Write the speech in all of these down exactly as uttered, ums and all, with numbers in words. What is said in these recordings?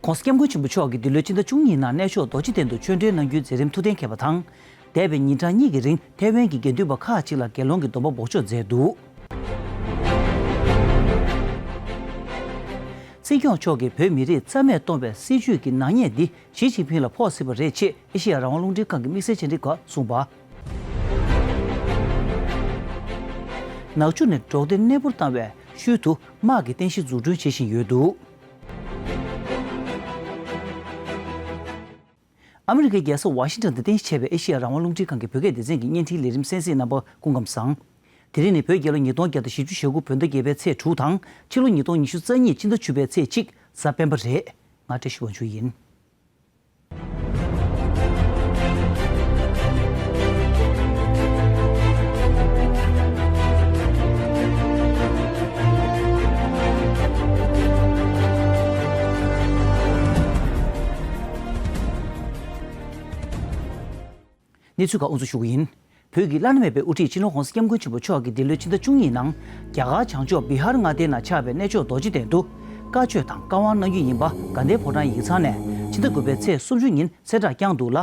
༸གོང་ས་༸སྐྱབས་མགོན་ཆེན་པོ་མཆོག་གིས་འདི་ལོའི་ཕྱི་ཟླ་བཅུ་གཉིས་ནང་གནས་མཆོག་རྡོ་རྗེ་གདན་དུ་ཆོས་འབྲེལ་གནང་རྒྱུའི་མཛད་རིམ་ཐུགས་གཏན་འཁེལ་བ་དང་། འདས་པའི་ཉིན་གྲངས་གཉིས་ཀྱི་རིང་ཐའེ་ཝན་གྱི་དགེ་འདུན་པ་ཁག་ཅིག་ལ་དགེ་སློང་གི་སྡོམ་པ་འབོགས་ཆོག་མཛད་འདུག་སྲིད་སྐྱོང་མཆོག་གིས་བོད་མི་རིགས་རྩ་མེད་གཏོང་བའི་སྲིད་བྱུས་ཀྱི་ནག་ཉེས་འདི་ཞི་ཅིན་ཕིང་ལ་ཕོག་སྲིད་པ་རེད་ཅེས་ཨེ་ཤེ་ཡ་རང་དབང་རླུང་འཕྲིན་ཁང་གི་དམིགས་བསལ་བཅར་འདྲི་ཁག་གསུངས་པ། ནག་ཆུ་ནས་འབྲོག་སྡེ་གནས་སྤོར་བཏང་བའི་ཤུལ་དུ་དམག་གི་རྟེན་གཞི་འཛུགས་སྐྲུན་བྱེད་བཞིན་ཡོད་འདུག་ཨ་མི་རི་ཀའི་རྒྱལ་ས་ཝ་ཤིང་ཊོན་དུ་རྟེན་གཞི་བྱས་པའི་ཨེ་ཤེ་ཡ་རང་དབང་རླུང་འཕྲིན་ཁང་གི་བོད་སྐད་སྡེ་ཚན་གྱི་བརྙན་འཕྲིན་ལས་རིམ་གསན་གཟིགས་གནང་བར་སྐུ་ཁམས་བཟང་། དེ་རིང་ནི་བོད་རྒྱལ་ལོ་ཉིས་སྟོང་བརྒྱ་དང་བཞི་བཅུ་ཞེ་དགུ་བོད་ཟླ་བརྒྱད་པའི་ཚེས་དྲུག་དང་ཕྱི་ལོ་ཉིས་སྟོང་ཉི་ཤུ་རྩ་གཉིས་ཕྱི་ཟླ་བཅུ་པའི་ཚེས་གཅིག་གཟའ་སྤེན་པ་རེད། ང་བཀྲ་ཤིས་དབང་ཕྱུག་ཡིན། གནས་ཚུལ་ཁག་དབུ་འཛུགས་ཞུ་གི་ཡིན། བོད་ཀྱི་བླ་ན་མེད་པའི་དབུ་ཁྲིད་སྤྱི་ནོར་༸གོང་ས་༸སྐྱབས་མགོན་ཆེན་པོ་མཆོག་གིས་འདི་ལོའི་ཕྱི་ཟླ་བཅུ་གཉིས་ནང་རྒྱ་གར་བྱང་ཕྱོགས་བི་ཧར་མངའ་སྡེ་ན་ཆགས་པའི་གནས་མཆོག་རྡོ་རྗེ་གདན་དུ་བཀའ་ཆོས་དང་བཀའ་དབང་གནང་རྒྱུ་ཡིན་པ་དགའ་ལྡན་ཕོ་བྲང་ཡིག་ཚང་ནས་ཕྱི་ཟླ་དགུ་པའི་ཚེས་སུམ་ཅུ་ཉིན་གསལ་བསྒྲགས་བསྐྱངས་འདུག་ལ།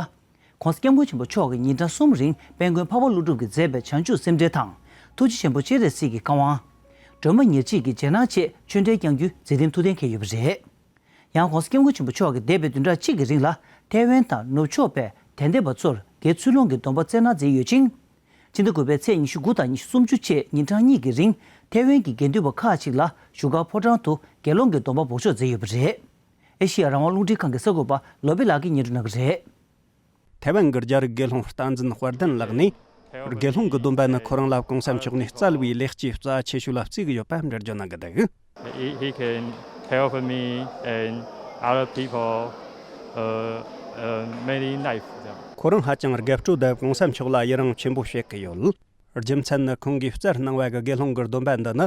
༸གོང་ས་༸སྐྱབས་མགོན་ཆེན་པོ་མཆོག་གིས་ཉིན་གྲངས་གསུམ་རིང་དཔལ་མགོན་འཕགས་པ་ཀླུ་སྒྲུབ་ཀྱིས་མཛད་པའི་བྱང་ཆུབ་སེམས་འགྲེལ་དང་། ཐུགས་རྗེ་ཆེན་པོ་སྤྱན་རས་གཟིགས་ཀྱི་བཀའ་དབང་། སྒྲོལ་མ་ཉེར་གཅིག་གི་རྗེས་གནང་བཅས་ཆོས་འབྲེལ་བསྐྱང་རྒྱུའི་མཛད་རིམ་ཐུགས་གཏན་འཁེལ་ཡོད་པ་རེད། ཡང་༸གོང་ས་༸སྐྱབས་མགོན་ཆེན་པོ་མཆོག་གིས་འདས་པའི་བདུན་ཕྲག་གཅིག་གི་རིང་ལ་ཐའེ་ཝན་དང་ནུབ་ཕྱོགས་པའི་དད་ལྡན་པ་ཚོར་དགེ་ཚུལ་སློང་གི་སྡོམ་པ་སྩལ་གནང་མཛད་ཡོད་ཅིང་། ཕྱི་ཟླ་དགུ་པའི་ཚེས་ཉི་ཤུ་དགུ་དང་ཉི་ཤུ་སུམ་ཅུ་བཅས་ཉིན་གྲངས་གཉིས་ཀྱི་རིང་ཐའེ་ཝན་གྱི་དགེ་འདུན་པ་ཁག་ཅིག་ལ་བཞུགས་སྒར་ཕོ་བྲང་དུ་དགེ་སློང་གི་སྡོམ་པ་འབོགས་ཆོག་མཛད་ཡོད་པ་རེད། ཨེ་ཤེ་ཡ་རང་དབང་རླུང་འཕྲིན་ཁང་གི་གསར་འགོད་པ་ལོ་པི་ལགས་ཀྱིས་སྙན་སྒྲོན་གནང་གི་རེད། ཐའེ་ཝན་གྱི་རྒྱ་རིགས་དགེ་སློང་རྟ་འཛིན་དཔལ་ལྡན་ལགས་ནས། དགེ་སློང་གི་སྡོམ་པ་ནི་ཁོ་རང་ལ་༸གོང་ས་མཆོག་ནས་བསྩལ་བའི་ལེགས་སྐྱེས་རྩ་ཆེ་ཤོས་ལ་བརྩི་གི་ཡོད་པ་འགྲེལ་བརྗོད་གནང་གི་འདུག He, he can care for me and other people, uh, uh, many nice. ཁོ་རང་ཧ་ཅང་དགའ་སྤྲོ་དང་༸གོང་ས་མཆོག་ལ་ཡི་རང་ཆེན་པོ་བྱེད་ཀྱི་ཡོད། རྒྱུ་མཚན་ནི་ཁོང་གིས་བསྩལ་གནང་བ་གི་དགེ་སློང་གི་སྡོམ་པ་འདི་ནི།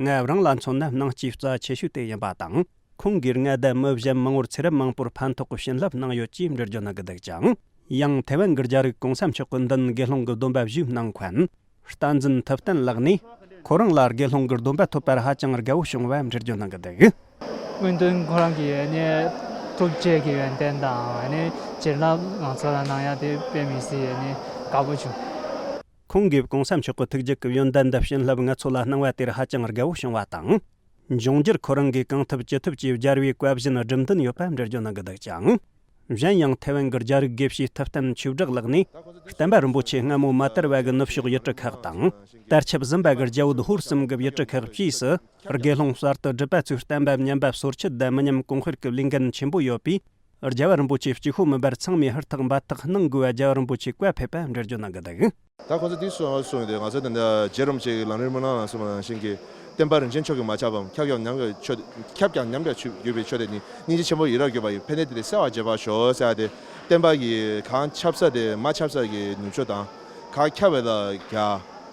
ང་རང་ལ་མཚོན་ན་སྣང་སྐྱེས་རྩ་ཆེ་ཤོས་དེ་ཡིན་པ་དང་། ཁོང་གིས་ང་དང་མི་གཞན་མང་བོར་ཚེ་རབས་མང་པོར་ཕན་ཐོགས་ཀྱི་བྱིན་རླབས་གནང་ཡོད་ཅེས་འགྲེལ་བརྗོད་གནང་གི་འདུག་ཅིང་། ཡང་ཐའེ་ཝན་གྱི་རྒྱ་རིགས་༸གོང་ས་མཆོག་གི་མདུན་དགེ་སློང་གི་སྡོམ་པ་ཞུས་གནང་མཁན། རྟ་འཛིན་ཐུབ་བསྟན་ལགས་ནས། ཁོ་རང་ལ་དགེ་སློང་གི་སྡོམ་པ་ཐོབ་པར་ཧ་ཅང་དགའ་བོ་བྱུང་བ་འགྲེལ་བརྗོད་གནང་གི་འདུག་སྔོན་ཐོན་ཁོ་རང་གིས་ནས་ཐུགས་རྗེ་གི་ཡོན་ཏན་དང་ནས་བྱིན་རླབས་ང་ཚོ་ལ་གནང་ཡ་དེ་དཔེ་མི་སྲིད་ནས་དགའ་པོ་བྱུང་། ཁོང་གིས་༸གོང་ས་མཆོག་གི་ཐུགས་རྗེ་གི་ཡོན་ཏན་དང་བྱིན་རླབས་ང་ཚོ་ལ་གནང་བ་དེར་ཧ་ཅང་དགའ་བོ་བྱུང་བ་དང་། འབྱུང་འགྱུར་ཁོ་རང་གིས་གང་ཐུབ་ཅི་ཐུབ་ཀྱིས་རྒྱལ་བའི་བཀའ་བཞིན་སྒྲུབ་འདུན་ཡོད་པ་འགྲེལ་བརྗོད་གནང་གི་འདུག་ཅིང་། གཞན་ཡང་ཐའེ་ཝན་གྱི་རྒྱ་རིགས་དགེ་བཤེས་ཐུབ་བསྟན་ཆོས་གྲགས་ལགས་ནས། བསྟན་པ་རིན་པོ་ཆེ་སྔ་མོ་མ་དར་བ་གི་ནུབ་ཕྱོགས་ཡུལ་གྲུ་ཁག་དང་། དར་ཁྱབ་ཟིན་པ་གི་རྒྱ་བོད་ཧོར་གསུམ་གྱི་ཡུལ་གྲུ་ཁག་བཅས་སུ། དགེ་སློང་གསར་དུ་སྒྲུབ་པ་ཚོས་བསྟན་པ་ཉམས་པ་སོར་ཆུད་དང་མི་ཉམས་གོང་འཕེལ་གྱི་ལས་འགན་ཆེན་པོ་ཡོད་པས། རྒྱལ་བ་རིན་པོ་ཆེ་གཅིག་པོ་མིན་པར་ཚང་མས་ཧུར་ཐག་འབད་ཐག་གནང་དགོས་པ་རྒྱལ་བ་རིན་པོ་ཆེས་བཀའ་ཕེབས་པ་འགྲེལ་བརྗོད་གནང་གི་འདུག་ད་ཁོང་ཚོས་འདི་གསུངས་གསུངས་ཡོད་དེ། ང་ཚོ་ད་ལྟ་རྗེ་རིན་པོ་ཆེ་གི་ལམ་རིམ་སྨོན་ལམ་ལ་གསུངས་པ་ནང་བཞིན་གྱི། བསྟན་པ་རིན་ཆེན་མཆོག་གིས་མ་ཁྱབ་པའམ་ཁྱབ་ཀྱང་ཉམས་ཀྱང་ཆོད། ཁྱབ་ཀྱང་ཉམས་ཀྱང་ཆོད་གྱུར་པའི་ཆོས་དེ་ནི་སྙིང་རྗེ་ཆེན་པོ་ཡི་རང་གྱུར་པ་ཡི་ཕན་བདེ་དེ་ལས་གསལ་བར་བྱེད་པར་ཤོག་ཟེར་ཏེ། བསྟན་པ་གི་གང་ཁྱབ་ས་དེ་མ་ཁྱབ་ས་གི་ནུབ་ཕྱོགས་དང་། གང་ཁྱབ་པ་ལ་རྒྱ་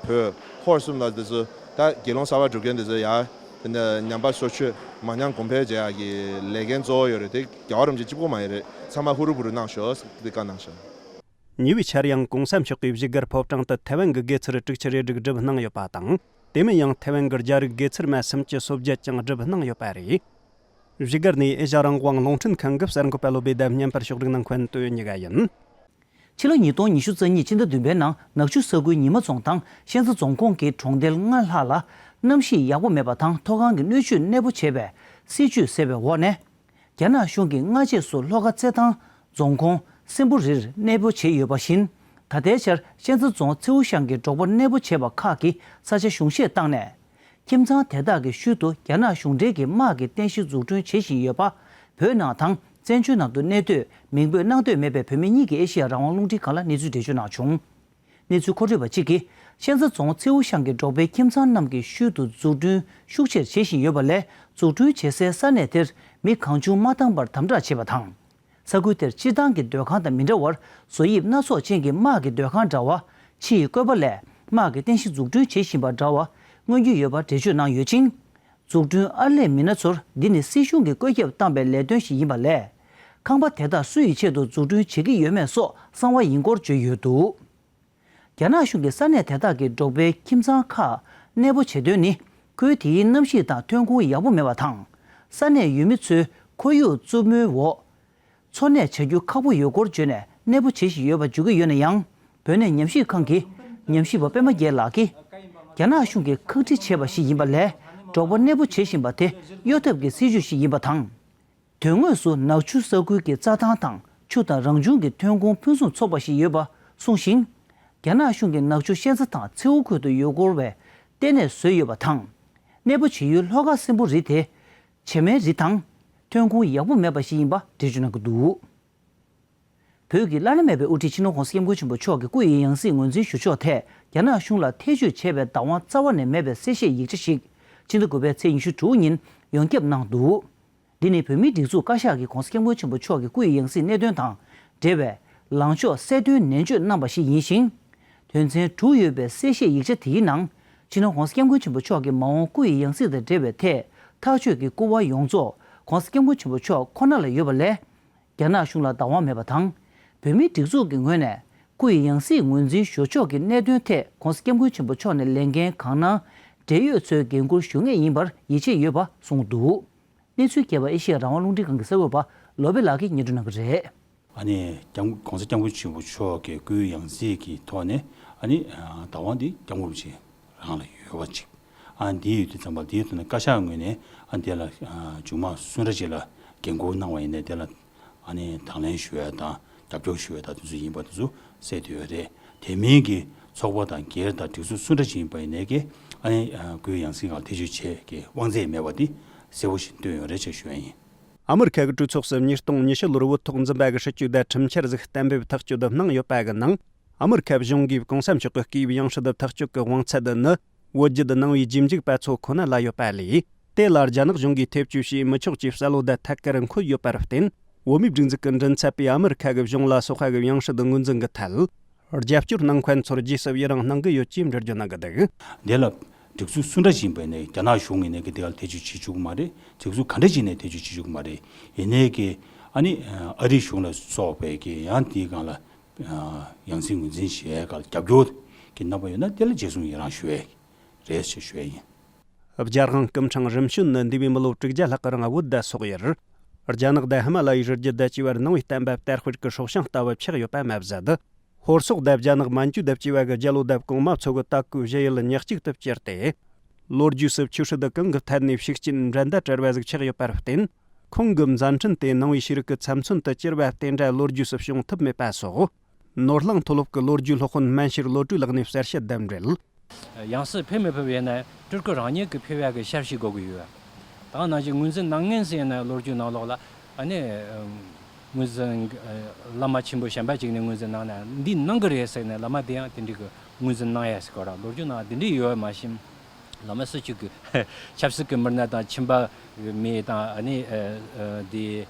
བོད་ཧོར་གསུམ་ལ་འདི་ཚོ་ད་དགེ་སློང་གསར་པ་སྒྲུབ་མཁན་འདི་ཚོ་ཡ། དེ་ནས་ཉམས་པ་སོར་ཆུད་མ་ཉམས་གོང་འཕེལ་བྱེད་ཡག་གི་ལས་འགན་གཙོ་བོ་ཡོད་རེད་དེ། རྒྱལ་བ་རིན་པོ་ཆེ་གཅིག་པོ་མ་ཡིན་རེད། ཚང་མ་ཧུ་རུ་བུ་རུ་གནང་ཤོག་ཟེར་ཏེ་བཀའ་གནང་ཤག་ཉེ་བའི་ཆར་ཡང་༸གོང་ས་མཆོག་གིས་བཞུགས་སྒར་ཕོ་བྲང་དུ་ཐའེ་ཝན་གྱི་དགེ་ཚུལ་དྲུག་ཅུ་རེ་དྲུག་སྒྲུབ་གནང་ཡོད་པ་དང་། དེ་མིན་ཡང་ཐའེ་ཝན་གྱི་རྒྱ་རིགས་དགེ་ཚུལ་མ་སུམ་ཅུ་སོ་བརྒྱད་ཀྱང་སྒྲུབ་གནང་ཡོད་པ་རེད། བཞུགས་སྒར་ནས་ཨེ་ཤ་རང་དབང་རླུང་འཕྲིན་ཁང་གི་གསར་འགོད་པ་བློ་བྷེ་དང་བརྙན་པར་ཕྱོགས་སྒྲིག་གནང་མཁན་དོན་གཉིས་ཀ་ཡིན། ཕྱི་ལོ་ཉིས་སྟོང་ཉི་ཤུ་རྩ་གཉིས་ཕྱི་ཟླ་བདུན་པའི་ནང་ནག་ཆུ་ས་ཁུལ་ཉི་མ་རྫོང་དང་ཤན་རྩ་རྫོང་ཁོངས་ཀྱི་གྲོང་རྡལ་ལྔ་ལྷག་ལ་གནམ་གཤིས་ཡག་པོ་མེད་པ་དང་མཐོ་སྒང་གི་སྣོད་བཅུད་གནས་སྤོ་བྱེད་པའི་སྲིད་ཇུས་ཟེར་བའི་འོག་ནས། རྒྱ་ནག་གཞུང་གིས་སྔ་རྗེས་སུ་ལྷོ་ཁ་རྩེད་ཐང་རྫོང་ཁོངས་སྲིན་པོ་རིར་གནས་སྤོ་བྱས་ཡོད་པ་བཞིན། ད་ལྟའི་ཆར་ཤན་རྩ་རྫོང་མཚེའུ་ཤང་གི་འབྲོག་པ་གནས་སྤོ་བྱས་པ་ཁག་གི་ས་ཆ་གཞུང་བཞེས་བཏང་ནས། ཁྱིམ་ཚང་དེ་དག་གི་ཤུལ་དུ་རྒྱ་ནག་གཞུང་འབྲེལ་གྱི་དམག་གི་རྟེན་གཞི་འཛུགས་སྐྲུན་བྱེད་བཞིན་ཡོད་པ། བོད་ནང་དང་བཙན་བྱོལ་ནང་དུ་གནས་སྡོད་མིང་འབོད་གནང་འདོད་མེད་པའི་བོད་མི་གཉིས་ཀྱིས་ཨེ་ཤེ་ཡ་རང་དབང་རླུང་འཕྲིན་ཁང་ལ་གནས་ཚུལ་འགྲེལ་བརྗོད་གནང་བྱུང་། གནས་ཚུལ་མཁོ་སྤྲོད་པ་གཅིག་གིས་ཤན་རྩ་རྫོང་མཚེའུ་ཤང་གི་འབྲོག་པའི་ཁྱིམ་ཚང་རྣམས་ཀྱི་ཤུལ་དུ་འཛུགས་སྐྲུན་ཤུགས་ཆེར་བྱེད་བཞིན་ཡོད་པ་ལས། འཛུགས་སྐྲུན་བྱེད་སའི་ས་གནས་དེར་མི་གང་བྱུང་མ་བཏང་བར་དམ་དྲག་བྱེད་པ་དང་། ས་ཁུལ་དེར་སྤྱིར་བཏང་གི་སྡོད་ཁང་དང་མི་འདྲ་བར་བཟོ་དབྱིབས་སྣ་ཚོགས་ཅན་གྱི་དམག་གི་སྡོད་ཁང་འདྲ་བ། ཕྱི་ཡི་བཀོད་པ་ལས་དམག་གི་རྟེན་གཞི་འཛུགས་སྐྲུན་བྱེད་བཞིན་པ་འདྲ་བ་མངོན་གྱི་ཡོད་པ་འགྲེལ་བརྗོད་གནང་ཡོད་ཅིང་། འཛུགས་སྐྲུན་ཨར་ལས་མི་སྣ་ཚོར་འདི་ནི་སྲིད་གཞུང་གིས་བཀོད་ཁྱབ་བཏང་པའི་ལས་དོན་ཞིག་ཡིན་པ་ལས། ཁང་པ་དེ་དག་སུ་ཡི་ཆེད་དུ་འཛུགས་སྐྲུན་བྱེད་ཀྱི་ཡོད་མེད་སོགས་གསང་བ་ཡིན་སྐོར་བརྗོད་ཡོད་འདུག་རྒྱ་ནག་གཞུང་གིས་ས་གནས་དེ་དག་གི་འབྲོག་པའི་ཁྱིམ་ཚང་ཁག་གནས་སྤོ་བྱེད་དོན་ནི། ཁུལ་དེའི་གནམ་གཤིས་དང་ཐོན་ཁུངས་ཡག་པོ་མེད་པ་དང་། ས་གནས་ཡུལ་མི་ཚོས་ ཁོར་ཡུག་རྩུབ་མོའི་འོག་འཚོ་གནས་བྱ་རྒྱུ་ཁག་པོ་ཡོད་སྐོར་བརྗོད་ནས་གནས་སྤོ་བྱེད་བཞིན་ཡོད་པ་བརྗོད་ཀྱི་ཡོད་ན་ཡང་། བོད་གནས་ཉམས་ཞིབ་ཁང་གི་ཉམས་ཞིབ་པ་པད་མ་རྒྱལ་ལགས་ཀྱིས། རྒྱ་ནག་གཞུང་གིས་ཁག་དཀྲི་བྱས་པ་ཞིག་ཡིན་པ་ལས། འབྲོག་པ་གནས་སྤོ་བྱེད་བཞིན་པ་དེ་གཡོ་ཐབས་ཀྱི་སྲིད་ཇུས་ཤིག་ཡིན་པ་དང་། དོན་དངོས་སུ་ནག་ཆུ་ས་ཁུལ་གྱི་རྩྭ་ཐང་དང་ཆུ་དང་རང་བྱུང་གི་ཐོན་ཁུངས་ཕུན་སུམ་ཚོགས་པ་ཞིག་ཡོད་པ་གསུངས་ཤིང་། རྒྱ་ནག་གཞུང་གིས་ནག་ཆུ་ཤན་རྩ་དང་མཚེའུ་ཁུལ་དུ་ཡུལ་སྐོར་བའི་ལྟེ་གནས་བཟོས་ཡོད་པ་དང་། གནས་སྤོ་བྱེད་ཡུལ་ལྷོ་ཁ་སྲིན་པོ་རི་དེ། བྱེ་མའི་རི་དང་། ཐོན་ཁུངས་ཡག་པོ་མེད་པ་ཞིག་ཡིན་པ་འགྲེལ་བརྗོད་གནང་གི་འདུག། བོད་ཀྱི་བླ་ན་མེད་པའི་དབུ་ཁྲིད་སྤྱི་ནོར་༸གོང་ས་༸སྐྱབས་མགོན་ཆེན་པོ་མཆོག་གི་སྐུ་ཡི་ཡང་སྲིད་ངོས་འཛིན་ཞུ་ཕྱོགས་ཐད་རྒྱ་ནག་གཞུང་ལ་ཐེ་བྱུས་བྱས་པའི་བདག་དབང་རྩ་བ་ནས་མེད་པའི་གསལ་བཤད་ཡིག་ཆ་ཞིག་ཕྱི་ཟླ་དགུ་པའི་ཚེས་ཉི་ཤུ་དྲུག་ཉིན་ཡོངས་ཁྱབ་གནང་འདུག། འདི་ནི་བོད་མིའི་སྒྲིག་འཛུགས་བཀའ་ཤག་གིས་༸གོང་ས་༸སྐྱབས་མགོན་ཆེན་པོ་མཆོག་གི་སྐུ་ཡི་ཡང་སྲིད་གནད་དོན་དང་འབྲེལ་བའི་ལངས་ཕྱོགས་གསལ་སྟོན་ནན་བརྗོད་གནང་བ་ཞིག་ཡིན་ཞིང་། དོན་ཚན་དྲུག་ཡོད་པའི་གསལ་བཤད་ཡིག་ཆ་དེའི་ནང་། སྤྱི་ནོར་༸གོང་ས་༸སྐྱབས་མགོན་ཆེན་པོ་མཆོག་གི་མ་འོངས་སྐུ་ཡི་ཡང་སྲིད་དང་འབྲེལ་བའི་ཐད་ཐག་གཅོད་ཀྱི་སྐུ་པར་ཡོངས་རྫོགས་༸གོང་ས་༸སྐྱབས་མགོན་ཆེན་པོ་མཆོག་ཁོ་ན་ལ་ཡོད་པ་ལས། རྒྱ་ནག་གཞུང་ལ་བདག་དབང་མེད་པ་དང་། བོད་མིའི་སྒྲིག་འཛུགས་ཀྱི་ངོས་ནས་སྐུ་ཡི་ཡང་སྲིད་ངོས་འཛིན་ཞུ་ཕྱོགས་ཀྱི་གནད་དོན་ཐད་༸གོང་ས་༸སྐྱབས་མགོན་ཆེན་པོ་མཆོག་ནས་ལས་འགན་གང་གནང་འབྲེལ་ཡོད་ཚོའི་འགན་འཁུར་ཞུ་ངེས་ཡིན་པར་ཡིད་ཆེས་ཡོད་པ་གསུངས་འདུག། གནས་ཚུལ་རྒྱས་པ་ཨེ་ཤེ་ཡ་རང་དབང་རླུང་འཕྲིན་ཁང་གི་གསར་འགོད་པ་བློ་བྷེ་ལགས་ཀྱིས་སྙན་སྒྲོན་གནང་གི་རེད། ཨ་ནི་༸སྐྱབས་༸གོང་ས་༸སྐྱབས་མགོན་ཆེན་པོ་མཆོག་གི་སྐུའི་ཡང་སྲིད་ཀྱི་ཐོག་ནས་ཨ་ནི་བདག་དབང་འདི་སྐྱབས་མགོན་རིན་པོ་ཆེ་རང་ལ་ཡོད་པ་ཅིག། ཨ་འདི་ཡོད་དུས་ཙམ་པ་འདིའི་ཐོག་ནས་བཀའ་ཤག་ངོས་ནས་ཨ་འདི་ལ་མཇུག་མ་སུ་འདྲ་ཅིག་ལ་འགན་འཁུར་གནང་བ་ཡིན་ནའི་དེ་ལ་ཨ་ནི་དང་ལེན་ཞུ་ཡ་དང་རྒྱབ་སྐྱོར་ཞུ་ཡ་དང་དེ་ཚོ་ཡིན་པ་དེ་ཚོ་གསལ་དོད་ཡོད་རེད། དེ་མིན་གྱི་ཚོགས་པ་དང་སྒེར་དང་སྒྲིག་འཛུགས་སུ་འདྲ་ཞིག་ཡིན་པ་ཡིན་ནའི་གི་ཨ་ནི་སྐུའི་ཡང་སྲིད་སྒང་ཐེ་བྱུས་བྱེད་ཀྱི་དབང་ཚད་མེད་པ་དེ་གསལ་པོ་ཞིག་བཏོན་ཡོད་རེད་ཅེས་ཞུ་ཡ་ཡིན། ཨ་མི་རི་ཁ་གི་གྲོས་ཚོགས་སུ་ཉིས་སྟོང་ཉི་ཤུ་ལོར་འོས་ཐོག་འཛིན་པ་གི་སྲིད་བྱུས་དང་ཁྲིམས་འཆར་ཟིག་གཏན་འབེབས་ཐག་གཅོད་གནང་ཡོད་པ་གི་ནང་། ཨ་མི་རི་ཁ་གཞུང་གིས་གོང་ས་མཆོག་གི་སྐུའི་ཡང་སྲིད་ཐག་གཅོད་ཀྱི་དབང་ཚད་ནི། བོད་བརྒྱུད་ནང་པའི་རྗེས་འཇུག་པ་ཚོ་ཁོ་ན་ལ་ཡོད་པ་ལས། དེ་ལ་རྒྱ་ནག་གཞུང་གིས་ཐེ་བྱུས་བྱས་མི་ཆོག་ཅེས་གསལ་བོ་དང་ཐད་ཀར་འཁོད་ཡོད་པར་བརྟེན། བོད་མིའི་སྒྲིག་འཛུགས་ཀྱི་མགྲིན་ཚབ་པས་ཨ་མི་རི་ཁ་གི་གཞུང་ལ་སོགས་པ་གི་ཡང་སྲིད་ངོས་འཛིན་གྱི་ཐད། རྒྱབ་སྐྱོར་གནང་མཁན་ཚོར་རྗེས་སུ་ཡི་རང་གནང་གི་ཡོད་ཅེས་འགྲེལ་བརྗོད་གནང་གི་འདུག། འདི་ལ་སྒྲིག་འཛུགས་སུ་འདྲ་ཞིག་ཡིན་པ་ཡིན་ནའི་རྒྱ་ནག་གཞུང་ཡིན་ནའི་གི་དེ་ག་ལ་ཐེ་བྱུས་བྱེད་བཅུག་གི་མ་རེད། སྒྲིག་འཛུགས་ག་འདྲ་ཞིག་ཡིན་ནའི་ཐེ་བྱུས་བྱེད་བཅུག་གི་མ་རེད། ཡིན་ནའི་གི་ཨ་ནི་ཨ་རིའི་གཞུང་ལ་སོགས་པའི་གི་ཡང་དེའི་སྒང་ལ་ཡང་སྲིད་ངོས་འཛིན་བྱེད་ཡའི་སྒང་ལ་རྒྱབ་སྐྱོར་གྱི་རྣམ་པ་ཡོད་ན་དེ་ལ་རྗེས་སུ་ཡི་རང་ཞུ་ཡས་རེད་ཅེས་ཞུ་ཡས་ཡིན། རྒྱལ་དབང་སྐུ་ཕྲེང་རིམ་བྱོན་ནི་འདས་པའི་མི་ལོ་དྲུག་བརྒྱ་ལྷག་གི་རིང་བོད་དང་སོག་ཡུལ། རྒྱ་ནག་དང་ཧི་མ་ལ་ཡའི་རི་རྒྱུད་དང་བཅས་པར་ནང་པའི་བསྟན་པ་དར་སྤེལ་གྱི་སྲོག་ཤིང་ལྟ་བུ་ཆགས་ཡོད་པ་མ་ཟད། ཧོར་སོག་དང་རྒྱ་ནག་མན་ཇུ་དང་བཅས་པ་གི་རྒྱལ་པོ་དང་གོང་མ་ཚོ་གི་དར་གོས་བཞེས་ཡུལ་ཉག་གཅིག་ཏུ་གྱུར་ཏེ། ལོ་རྒྱུས་སུ་ཆུ་ཧྲི་དུ་གང་གི་ཐད་ནས་ཤུགས་རྐྱེན་འགྲན་ཟླ་བྲལ་བ་ཟིག་ཆགས་ཡོད་པར་བརྟེན། ཁོང་གི་མཛའ་འཕྲིན་དེ་ནང་པའི་ཤེས་རིག་གི་ཚབ་མཚོན་དུ་གྱུར་པ་དེ་འདྲ་ལོ་རྒྱུས་སུ་བྱུང་ཐུབ་མེད་པ་སོགས། ནོར་གླིང་མཐོ་སློབ་ཀྱི་ལོ་རྒྱུས་སློབ་དཔོན་སྨན་ཤེར་བློ་གྲོས་ལགས་ནས་གསལ་བཤད་དང་འབྲེལ། ཡང་སྲིད་ཕེབས་མི་ཕེབས་ཡིན་ན་སྤྲུལ་སྐུ་རང་ཉིད་ཀྱིས་ཕེབས་ཡག་གི་ཞབས་ཕྱི་དགོས་ཀྱི་ཡོད། ད་ནང་བཞིན་ངོས་འཛིན་གནང་མཁན་ཟེར་ཡིན་ན་ལོ་རྒྱུས་ནང་ལོགས་ལ་ཨ་ནི་ངོས་འཛིན་བླ་མ་ཆེན་པོ་གཞན་པ་ཅིག་ནས་ངོས་འཛིན་གནང་ན་འདི་གནང་གི་རེད་ཟེར་ནས་བླ་མ་དེ་ཡང་དེ་འདྲའི་གི་ངོས་འཛིན་གནང་ཡ་ཟེར་གོ་ར་ལོ་རྒྱུས་ནང་དེ་འདྲའི་ཡོད་མ་ཤེས། བླ་མ་སུ་གཅིག་གི་ཆབ་སྲིད་ཀྱི་མི་སྣ་དང་ཁྱིམ་པ་མི་དང་ཨ་ནི་འདི་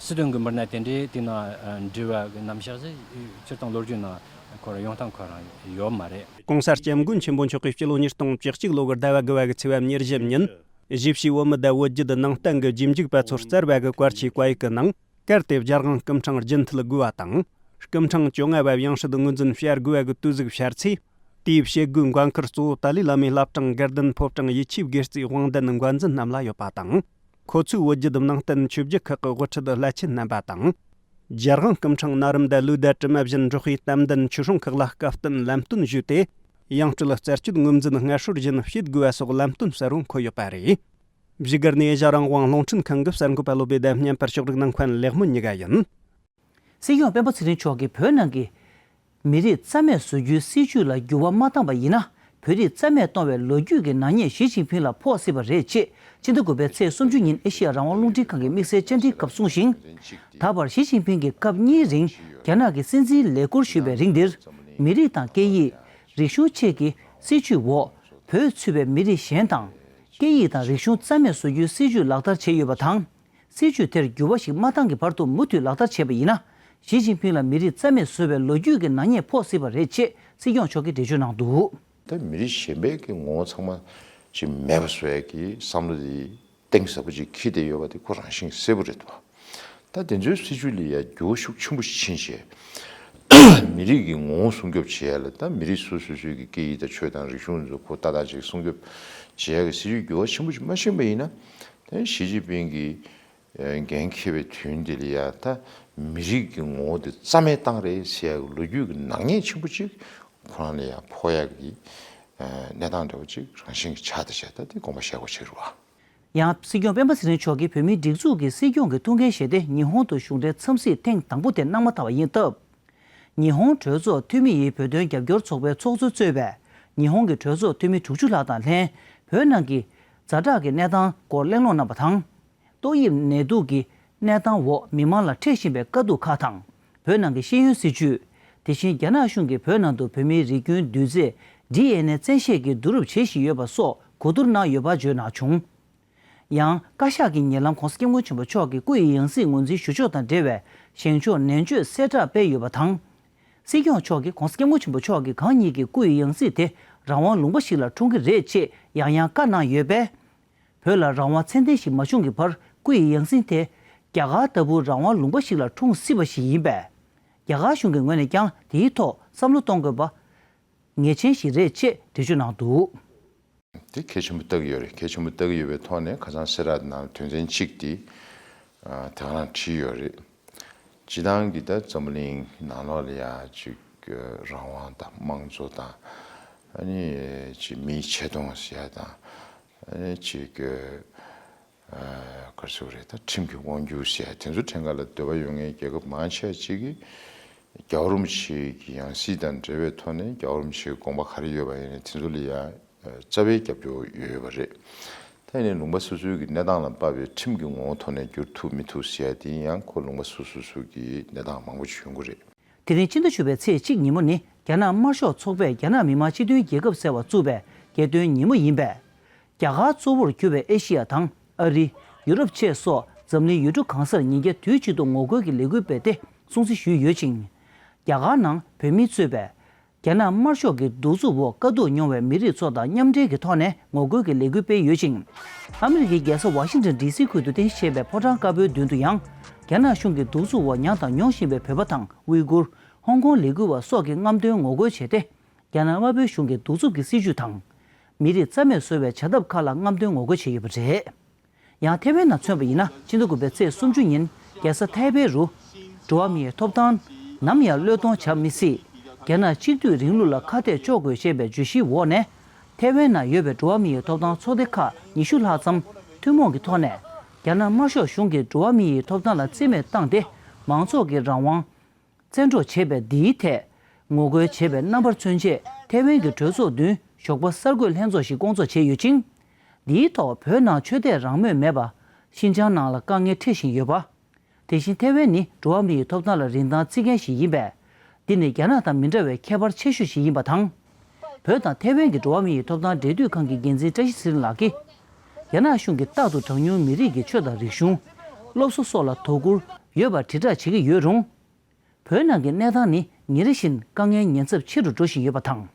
སྲིད་དོན་གྱི་མི་སྣ་དེ་འདྲའི་དེ་ནང་འབྲེལ་བ་གི་རྣམ་གཞག་ཟེར་སྤྱིར་བཏང་ལོ་རྒྱུས་ནང་ཁོ་རང་ཡོང་སྟངས་ཁོ་རང་ཡོད་མ་རེད། གོང་ས་སྐྱབས་མགོན་ཆེན་པོ་མཆོག་གིས་སྤྱི་ལོ་ཉིས་སྟོང་བཅུ་གཅིག་ལོ་གི་ཟླ་བ་དགུ་བ་གི་ཚེས་པ་ཉེར་བཞི་ཉིན། གཞིས་བྱེས་བོད་མི་དང་བོད་བརྒྱུད་ནང་བསྟན་གྱི་རྗེས་འཇུག་པ་ཚོར་སྩལ་བ་གི་བཀའ་ཆོས་བཀའ་ཡིག་གི་ནང་། གལ་ཏེ་རྒྱལ་དབང་སྐུ་ཕྲེང་རྒྱུན་མཐུད་དགོས་པ་དང་། སྐུ་ཕྲེང་བཅོ་ལྔ་བ་ཡང་སྲིད་ངོས་འཛིན་བྱ་དགོས་པ་གི་དུས་ཟིག་ཤར་ཚེ། དེའི་བྱེད་སྒོའི་འགན་ཁུར་གཙོ་བོ་ཏཱ་ལའི་བླ་མའི་བླ་བྲང་དགའ་ལྡན་ཕོ་བྲང་ཡིད་ཆེས་དགེ་རྩའི་དབང་ལྡན་འགོ་འཛིན་རྣམས་ལ་ཡོད་པ་དང་། ཁོ་ཚོས་བོད་བརྒྱུད་ནང་བསྟན་ཆོས་བརྒྱུད་ཁག་གི་དབུ་ཁྲིད་བླ་ཆེན་རྣམ་པ་དང་། རྒྱལ་དབང་སྐུ་ཕྲེང་ན་རིམ་དང་ལོའི་ཟླ་གྲངས་བཞིན་འབྲོག་པའི་དམ་ལྡན་ཆོས་སྲུང་ཁག་ལ་སྐབས་བསྟུན་ལམ་སྟོན་ཞུས་ཏེ། ཡང་སྤྲུལ་རྩད་གཅོད་ངོས་འཛིན་སྔ་སྲོལ་བཞིན་བྱེད་དགོས་པ་སོགས་ལམ་སྟོན་གསལ་བོ་འཁོད་ཡོད་པ་རེད། བཞུགས་སྒར་ནས་ཨེ་ཤ་རང་དབང་རླུང་འཕྲིན་ཁང་གི་གསར་འགོད་པ་བློ་བྷེ་དང་བརྙན་པར་ཕྱོགས་སྒྲིག་གནང་མཁན་ལེགས་སྨོན་གཉིས་ཀ་ཡིན། སྲིད་སྐྱོང་སྤེན་པ་ཚེ་རིང་མཆོག་གིས་བོད་ནང་གི་མི་རིགས་རྩ་མེད་བཟོ་རྒྱུའི་སྲིད་ཇུས་ལ་འགྱུར་བ་མ་བཏང་པ་ཡིན་ན། བོད་རིགས་རྩ་མེད་གཏོང་བའི་ལོ་རྒྱུས་ཀྱི་ནག་ཉེས་ཞི་ཅིན་ཕིང་ལ་ཕོག་སྲིད་པ་རེད་ཅེས། ཕྱི་ཟླ་དགུ་པའི་ཚེས་སུམ་ཅུ་ཉིན་ཨེ་ཤི་ཡ་རང་དབང་རླུང་འཕྲིན་ཁང་གི་དམིགས་བསལ་བཅར་འདྲིའི་སྐབས་གསུངས་ཤིང་། ད་བར་ཞི་ཅིན་ཕིང་གིས་སྐབས་གཉིས་རིང་རྒྱ་ནག་གི་སྲིད་འཛིན་ལས་སྐོར་ཞུས་པའི་རིང་འདིར། མི་རིགས་དང་སྐད་ཡིག་རིག་གཞུང་བཅས་ཀྱི་སྲིད་ཇུས་འོག་བོད་ཚུད་པའི་མི་རིགས་གཞན་དང་། སྐད་ཡིག་དང་རིག་གཞུང་རྩ་མེད་བཟོ་རྒྱུའི་སྲིད་ཇུས་ལག་བསྟར་བྱས་ཡོད་པ་དང་། སྲིད་ཇུས་དེར་འགྱུར་བ་ཞིག་མ་བཏང་གི་བར་དུ་མུ་མཐུད་ལག་བསྟར་བྱས་པ་ཡིན་ན། ཞི་ཅིན་ཕིང་ལ་མི་རིགས་རྩ་མེད་བཟོ་བའི་ལོ་རྒྱུས་ཀྱི་ནག་ཉེས་ཕོག་སྲིད་པ་རེད་ཅེས་སྲིད་སྐྱོང་མཆོག་གིས་འགྲེལ་བརྗོད་གནང་འདུག། ད་མི་རིགས་གཞན་པའི་གི་ངོ་བོ་ཚང་མ་ཅིག་མེད་པ་བཟོ་ཡ་གི་བསམ་བློ་དེ་གཏིང་ཟབ་པོ་ཅིག་འཁྱེར་བསྡད་ཡོད་པ་དེ་ཁོ་རང་བཞིན་གསལ་པོ་རེད་འདུག། ད་དེ་ཚོའི་སྲིད་ཇུས་ལ་ཡ་འགྱུར་བ་ཤུགས་ཆེན་པོ་ཕྱིན་བྱས། མི་རིགས་ཀྱི་ངོ་བོ་སྲུང་སྐྱོབ་བྱེད་ཡ་ལ་ད་མི་རིགས་སོ་སོ་སོའི་གི་སྐད་ཡིག་དང་ཆོས་དང་རིག་གཞུང་ཚོ་ཁོ་ཏག་ཏག་ཅིག་སྲུང་སྐྱོབ་བྱེད་ཡ་གི་སྲིད་ཇུས་འགྱུར་བ་ཆེན་པོ་ཅིག་མ་ཕྱིན་པ་ཡིན་ན། དེ་ཞི་ཅིན་ཕིང་གིས་འགན་འཁྱེར་བའི་དུས་འདི་ལ་ཡ་ད་མི་རིགས་ཀྱི་ངོ་བོ་དེ་རྩ་མེད་བཏང་རེད་ཟེར་ཡག་ལོ་རྒྱུས་ཀྱི་ནག་ཉེས་ཆེན་པོ་ཅིག་ཁོ་རང་ལ་ཡ་ཕོག་ཡག་གི་གནས་སྟངས་འདྲ་བོ་ཅིག་རང་བཞིན་གྱི་ཆགས་བསྡད་བྱས། ད་དེ་དགོངས་པ་བཞེས་དགོས་ཆགས་རེད་བ། ཡང་སྲིད་སྐྱོང་སྤེན་པ་ཚེ་རིང་མཆོག་གིས་བོད་མིའི་སྒྲིག་འཛུགས་ཀྱི་སྲིད་སྐྱོང་གི་ཐུགས་འགན་བཞེས་ཏེ་ཉི་ཧོང་དུ་གཞུང་འབྲེལ་འཚམས་གཟིགས་ཐེངས་དང་པོ་དེ་གནང་མ་ཐག་པ་ཡིན་སྟབས། ཉི་ཧོང་གྲོས་ཚོགས་འཐུས་མི་ཡིས་བོད་དོན་རྒྱབ་སྐྱོར་ཚོགས་པའི་ཚོགས་གཙོ་གཙོས་པའི་ཉི་ཧོང་གི་གྲོས་ཚོགས་འཐུས་མི་དྲུག་ཅུ་ལྷག་དང་ལྷན་བོད་ནང་གི་ཛ་དྲག་གི་གནས་སྟངས་སྐོར་གླེང་སློང་གནང་བ་དང་། ཏོག་དབྱིབས་ནད་དུག་གི་གནས་སྟངས་འོག་མི་མང་ལ་འཕྲད་བཞིན་པའི་དཀའ་སྡུག་ཁག་དང་། བོད་ནང་གི་ཤེས་ཡོན་སྲིད་བྱུས། དེ་བཞིན་རྒྱ་ནག་གཞུང་གིས་བོད་ནང་དུ་བོད་མིའི་རིགས་རྒྱུན་འདུས་རྫས་ཌི་ཨེན་ཨེ་བཙན་ཤེད་ཀྱིས་བསྡུ་རུབ་བྱེད་བཞིན་ཡོད་པ་སོགས་གོ་བསྡུར་གནང་ཡོད་པ་བརྗོད་གནང་བྱུང་། ཡང་བཀའ་ཤག་གི་ཉེ་ལམ་༧གོང་ས་༧སྐྱབས་མགོན་ཆེན་པོ་མཆོག་གི་སྐུ་ཡི་ཡང་སྲིད་ངོས་འཛིན་ཞུ་ཕྱོགས་དང་འབྲེལ་བའི་བཞེངས་ཕྱོགས་ནན་བརྗོད་གསལ་བསྒྲགས་སྤེལ་ཡོད་པ་དང་། སྲིད་སྐྱོང་མཆོག་གིས་༧གོང་ས་༧སྐྱབས་མགོན་ཆེན་པོ་མཆོག་གིས་གང་ཉིད་ཀྱི་སྐུ་ཡི་ཡང་སྲིད་དེ་རང་དབང་ལུང་པ་ཞིག་ལ་འཁྲུངས་ཀྱི་རེད་ཅེས་ཡང་ཡང་བཀའ་གནང་ཡོད་པས། བོད་ལ་རང་དབང་ཚད་ལྡན་ཞིག་མ་བྱུང་གི་བར་སྐུ་ཡི་ཡང་སྲིད་དེ་རྒྱ་གར་ལྟ་བུ་རང་དབང་ལུང་པ་ཞིག་ལ་འཁྲུངས་སྲིད་པ་ཞིག་ཡིན་པས། རྒྱ་གར་གཞུང་གི་ངོས་ནས་ཀྱང་དེའི་ཐོག་བསམ་བློ་གཏོང་དགོས་པ་ངེས་ཅན་ཞིག་རེད་ཅེས་འགྲེལ་བརྗོད་གནང་འདུག། དེ་གལ་ཆེན་པོ་བལྟ་གི་ཡོད་རེད། གལ་ཆེན་པོ་བལྟ་གི་ཡོད་པའི་ཐོག་ནས་ཁ་སང་གསལ་བསྒྲགས་ནང་དོན་ཚན་གཅིག་དེ་ཨ་དེ་ག་རང་བྲིས་ཡོད་རེད། སྤྱི་བཏང་གི་ད་འཛམ་བུ་གླིང་ནང་ལོགས་ལ་ཡ་ཅིག་རང་དབང་དང་དམངས་གཙོ་དང་ཨ་ནི་ཅིག་མིའི་ཆེ་མཐོང་ཟེར་ཡ་དང་ཨ་ནི་ཅིག་ཨ་ག་རེ་ཟེར་དགོས་རེད། ད་ཁྲིམས་ཀྱི་དབང་སྒྱུར་ཟེར་ཡ་དེ་ཚོ་ཁྲིམས་ཁང་ལ་འདོད་པ་ཡོད་མཁན་རྒྱལ་ཁབ་མང་ཆེ་ཅིག་གིས་རྒྱལ་བ་རིན་པོ་ཆེ་གི་ཡང་སྲིད་དང་འབྲེལ་བའི་ཐོག་ནས་རྒྱལ་བ་རིན་པོ་ཆེའི་དགོངས་པ་ག་རེ་ཡོད་པ་ཡིན་ནའི་དེ་ཚོ་ལ་ཡ་རྩ་བའི་རྒྱབ་སྐྱོར་ཡོད་ཡོད་པ་རེད། ད་ཡིན་ནའི་ལུང་པ་སོ་སོའི་གི་གནས་སྟངས་ལ་དཔག་པའི་ཁྲིམས་ཀྱི་ངོ་བོ་ཐོག་ནས་བསྒྱུར་ཐུབ་མི་ཐུབ་ཟེར་ཡ་དེ་ཡང་ཁོ་ལུང་པ་སོ་སོ་སོ་གི་གནས་སྟངས་མང་པོ་ཅིག་ཡོང་གི་རེད། དེ་རིང་སྤྱི་ཟླ་བཅུ་པའི་ཚེས་གཅིག་ཉིན་མོ་ནི་རྒྱ་ནག་དམར་ཤོག་ཚོགས་པས་རྒྱ་ནག་མི་དམངས་སྤྱི་མཐུན་རྒྱལ་ཁབ་ཟེར་བ་བཙུགས་པའི་རྒྱལ་སྟོན་ཉིན་མོ་ཡིན་པས། རྒྱ་གར་གཙོ་བོར་གྱུར་པའི་ཨེ་ཤི་ཡ་དང་ཨ་རི། ཡུ་རོབ་བཅས་སོགས་འཛམ་གླིང་ཡུལ་གྲུ་གང་སར་ཉིན་བརྒྱ་དུས་གཅིག་ཏུ་ངོ་རྒོལ་གྱི་ལས་འགུལ་སྤེལ་ཏེ་སྲུང་བརྩི་ཞུས་ཡོད་ཅིང་། རྒྱ་གར་ནང་བོད་མིས་གཙོས་པའི་རྒྱ་ནག་དམར་ཤོག་གི་གདུག་རྩུབ་འོག་དཀའ་སྡུག་མྱོང་བའི་མི་རིགས་ཚོ་དང་མཉམ་འབྲེལ་གྱི་ཐོག་ནས་ངོ་རྒོལ་གྱི་ལས་འགུལ་སྤེལ་ཡོད་ཅིང་། ཨ་མི་རི་ཀའི་རྒྱལ་ས་ཝ་ཤིང་ཏོན་ཌི་སི་ཁུལ་དུ་རྟེན་གཞི་བྱས་པའི་ཕོ་བྲང་དཀར་པོའི་མདུན་དུ་ཡང་། རྒྱ་ནག་གཞུང་གི་གདུག་རྩུབ་འོག་མྱངས་དང་མྱོང་བཞིན་པའི་བོད་པ་དང་ཝི་གུར། ཧོང་ཀོང་ལས་འགུལ་བ་སོགས་ཀྱིས་རྔམ་སྟོན་ངོ་རྒོལ་བྱས་ཏེ། རྒྱ་ནག་དམར་པོའི་གཞུང་གི་གདུག་རྩུབ་ཀྱི་སྲིད་བྱུས་དང་། མི་རིགས་རྩ་མེད་བཟོ་བའི་བྱ་ཐབས་ཁག་ལ་རྔམ་སྟོན་ངོ་རྒོལ་བྱས་ཡོད་པ་རེད། ཡང་ཐེ་ཝན་ནང་མཚོན་པ་ཡིན་ན་ཕྱི་ཟླ་དགུ་པའི་ཚེས་སུམ་ཅུ་ཉིན་རྒྱལ་ས་ཐའེ་པེ་རུ། འགྲོ་བ་མིའི་ཐོབ་ཐང་ནམ་ཡང་བློས་གཏོང་བྱ་མི་སྲིད། རྒྱ་ནག་གཅིག་སྡུད་རིང་ལུགས་ལ་ཁ་གཏད་གཅོག་དགོས་ཞེས་པའི་བརྗོད་གཞིའི་འོག་ནས། ཐེ་ཝན་ནང་ཡོད་པའི་འགྲོ་བ་མིའི་ཐོབ་ཐང་ཚོགས་སྡེ་ཁག་ཉི་ཤུ་ལྷག་ཙམ་ཐུན་མོང་གི་ཐོག་ནས་རྒྱ་ནག་དམར་ཤོག་གཞུང་གིས་འགྲོ་བ་མིའི་ཐོབ་ཐང་ལ་རྩིས་མེད་བཏང་སྟེ། མང་ཚོགས་ཀྱི་རང་དབང་བཙན་འཕྲོག་བྱས་པའི་འདིའི་ཐད་ངོ་རྒོལ་བྱས་པའི་རྣམ་པར་མཚོན་ཆེད་ཐེ་ཝན་གྱི་གྲོས་ཚོགས་མདུན་ཞོགས་པ་གསར་འགོད་ལྷན་ཚོགས་ཤིག་བསྐོང་ཚོགས་བྱས་ཡོད་ཅིང་། འདིའི་ཐོག་བོད་ནང་ཆོས་དད་རང་མོས་མེད་པ། ཤིན་ཅང་ནང་ལ་དཀའ་ངལ་འཕྲད་བཞིན་ཡོད་པ། དེ་བཞིན་ཐེ་ཝན་ནི་འགྲོ་བ་མིའི་ཐོབ་ཐང་ལ་རིན་ཐང་བརྩི་མཁན་ཞིག་ཡིན་པས། འདི་ནི་རྒྱ་ནག་དང་མི་འདྲ་བའི་ཁྱད་པར་ཆེ་ཤོས་ཤིག་ཡིན་པ་དང་། བོད་དང་ཐེ་ཝན་གྱི་འགྲོ་བ་མིའི་ཐོབ་ཐང་འབྲེལ་མཐུད་ཁང་གི་འགན་འཛིན་བཀྲ་ཤིས་ཚེ་རིང་ལགས་ཀྱིས། རྒྱ་ནག་གཞུང་གིས་རྟག་ཏུ་གྲངས་ཉུང་མི་རིགས་ཀྱི་ཆོས་དང་རིག་གཞུང་། སློབ་གསོ་སོགས་ལ་དོ་ཁུར་ཡོད་པར་དྲིལ་བསྒྲགས་བྱེད་ཀྱི་ཡོད་རུང་། བོད་ནང་གི་གནས་སྟངས་ནི་ཉིན་རེ་བཞིན་དཀའ་ངལ་ཉེན་ཚབས་ཆེ་རུ་འགྲོ་བཞིན་ཡོད་པ་དང་།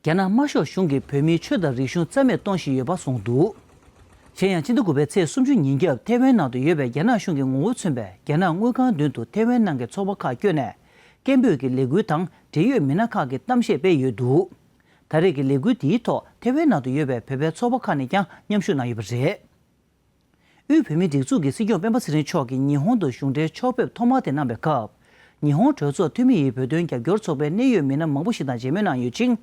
རྒྱ་ནག་དམར་ཤོག་གཞུང་གིས་བོད་མིའི་ཆོས་དང་རིག་གཞུང་རྩ་མེད་གཏོང་བཞིན་ཡོད་པ་གསུངས་འདུག། གཞན་ཡང་ཕྱི་ཟླ་དགུ་པའི་ཚེས་སུམ་ཅུ་ཉིན་རྒྱབ་ཐེ་ཝན་ནང་དུ་ཡོད་པའི་རྒྱ་ནག་གཞུང་གི་ངོ་བོ་མཚོན་པའི་རྒྱ་ནག་དངུལ་ཁང་མདུན་དུ་ཐེ་ཝན་ནང་གི་ཚོགས་པ་ཁག་བསྐྱོད་ནས་སྐད་འབོད་ཀྱི་ལས་འགུལ་དང་འབྲེལ་ཡོད་མི་སྣ་ཁག་གིས་གཏམ་བཤད་སྤེལ་ཡོད་འདུག། ད་རེས་ཀྱི་ལས་འགུལ་འདིའི་ཐོག་ཐེ་ཝན་ནང་དུ་ཡོད་པའི་བོད་པའི་ཚོགས་པ་ཁག་ནས་ཀྱང་མཉམ་ཞུགས་གནང་ཡོད་པ་རེད། དབུས་བོད་མིའི་སྒྲིག་འཛུགས་ཀྱི་སྲིད་སྐྱོང་སྤེན་པ་ཚེ་རིང་མཆོག་གིས་ཉི་ཧོང་དུ་གཞུང་འབྲེལ་ཕྱོགས་ཕེབས་ཐོག་མ་དེ་གནང་བའི་སྐབས། ཉི་ཧོང་གྲོས་ཚོགས་འཐུས་མི་ཡིས་བོད་དོན་རྒྱབ་སྐྱོར་ཚོགས་པའི་གནད་ཡོད་མི་སྣ་མང་པོ་ཞིག་དང་མཇལ་མོལ་གནང་ཡོད་ཅིང་།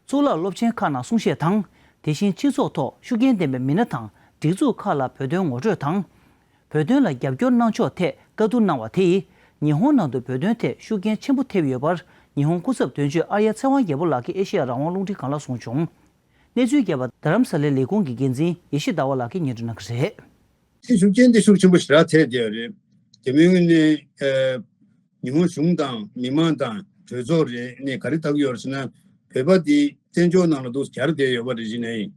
གཙུག་ལག་སློབ་ཆེན་ཁག་ནང་གསུང་བཤད་དང་། དེ་བཞིན་སྤྱི་ཚོགས་ཐོག་ཤུགས་རྐྱེན་ལྡན་པའི་མི་སྣ་དང་སྒྲིག་འཛུགས་ཁག་ལ་བོད་དོན་ངོ་སྤྲོད་དང་། བོད་དོན་ལ་རྒྱབ་སྐྱོར་གནང་ཕྱོགས་ཐད་བཀའ་བསྡུར་གནང་བ་དེ་ཡིས་ཉི་ཧོང་ནང་དུ་བོད་དོན་ཐད་ཤུགས་རྐྱེན་ཆེན་པོ་ཐེབས་ཡོད་པར་ཉི་ཧོང་སྐུ་ཚབ་དོན་གཅོད་ཨར་ཡ་ཚེ་དབང་རྒྱལ་པོ་ལགས་ཀྱིས་ཨེ་ཤེ་ཡ་རང་དབང་རླུང་འཕྲིན་ཁང་ལ་གསུངས་བྱུང་། གནས་ཚུལ་རྒྱས་པ་རྡ་རམ་ས་ལའི་ལས་ཁུངས་ཀྱི་འགན་འཛིན་ཡེ་ཤེས་ཟླ་བ་ལགས་ཀྱིས་སྙན་སྒྲོན་གནང་གི་རེད། དེ་ཤུགས་རྐྱེན་དེ་ཤུགས་ཆེན་པོ་ཞེ་དྲག་ཐེབས་བསྡད་ཡོད་རེད། རྒྱ་མིའི་ངོས་ནས་ཨ་ཉི་ཧོང་གཞུང་དང་མི་མང་དང་གྲོས་ཚོགས་རེ་ནས་ག་རེ་ལྟ་གི་ཡོད་རེད་ཟེར་ན། བོད་པ་འདི་བཙན་བྱོལ་ནང་ལ་འདུག་གྱར་བསྡད་ཡོད་པ་རེད་ཟེར་ནས།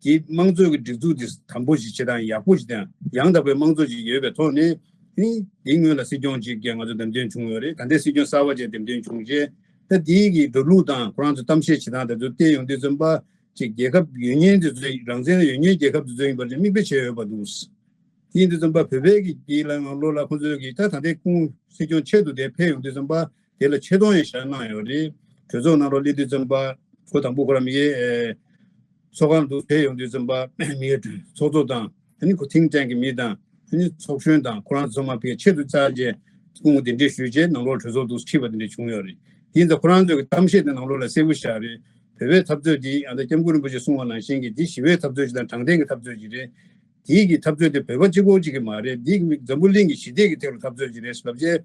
དེ་དམངས་གཙོའི་གི་སྒྲིག་འཛུགས་དེ་དམ་པོ་ཞིག་བྱེད་སྟངས་ཡག་པོ་ཞིག་དང་ཡང་དག་པའི་དམངས་གཙོ་ཞིག་ཡོད་པའི་ཐོག་ནས། ཨ་ནི་དེའི་སྔོན་ལ་སྲིད་སྐྱོང་ཅིག་ང་ཚོ་འདེམས་ཐོན་བྱུང་ཡོད་རེད། ད་ལྟའི་སྲིད་སྐྱོང་གསར་པ་ཅིག་འདེམས་ཐོན་བྱུང་རྗེས། ད་དེའི་གི་འགྲོ་ལུགས་དང་ཁོ་རང་ཚོ་གཏམ་བཤད་བྱེད་སྟངས་དེ་ཚོ་བལྟས་ཡོང་དུས་ཙམ་པ། ཅིག་རྒྱལ་ཁབ་ཡོད་མཁན་དེ་ཚོ་རང་བཙན་ཡོད་མཁན་རྒྱལ་ཁབ་དེ་ཚོ་ཡིན་པ་ཅིག་མིག་དཔེ་བྱས་ཡོད་པ་འདུག། དེ་ཡིན་དུས་ཙམ་པ་བོད་པའི་གི་དེའི་ལ་ནང་ལོགས་ལ་ཁོ་ཚོས་གི་ད་ད་ལྟའི་སྐུ་ངོ་སྲིད་སྐྱོང་ཆེད་དུ་དེ་ཕེབས་ཡོང་དུས་ཙམ་པ་དེ་ལ་ཆེ་མཐོང་ཡང་བཞག་གནང་ཡོད་རེད། གྲོས་ཚོགས་ནང་ལོགས་སླེབས་དུས་ཙམ་པ་ཁོ་དང་པོ་ཁོ་རང་མི་ཡེ་ཚོགས་ཁང་དུ་ཕེབས་ཡོང་དུས་ཙམ་པ་མི་ཡེ་ཚོགས་གཙོ་དང་ ཨ་ནི་ཁོ་ཐིང་ཊེང་གི་མི་དང་ཨ་ནི་ཚོགས་གཞོན་དང་ཁོ་རང་ཚོ་ཚང་མ་ཕ་གིར་ཆེད་དུ་བཅར་བྱས་སྐུ་ངོ་གདན་འདྲེན་ཞུས་རྗེས་ནང་ལོགས་གྲོས་ཚོགས་འདུ་ཁྲིད་པ་དེ་འདྲ་བྱུང་ཡོད་རེད། དེ་ཡིན་ཙང་ཁོ་རང་ཚོའི་གཏམ་བཤད་དེ་ནང་ལོགས་ལ་གསལ་པོ་ཞིག་རེད། བོད་པའི་འཐབ་རྩོད་འདི་ཨ་ད་སྐྱབས་མགོན་རིན་པོ་ཆེས་གསུངས་པ་ནང་བཞིན་གྱི་འདི་ཞི་བའི་འཐབ་རྩོད་ཅིག་དང་དྲང་བདེན་གྱི་འཐབ་རྩོད་ཅིག་རེད། དེའི་གི་འཐབ་རྩོད་དེ་བོད་པ་གཅིག་པོ་གཅིག་གི་མ་རེད། འདི་འཛམ་བུ་གླིང་གི་ཞི་བདེ་གི་ཐད་ལ་འཐབ་རྩོད་ཅིག་རེད་ལབ་བྱས་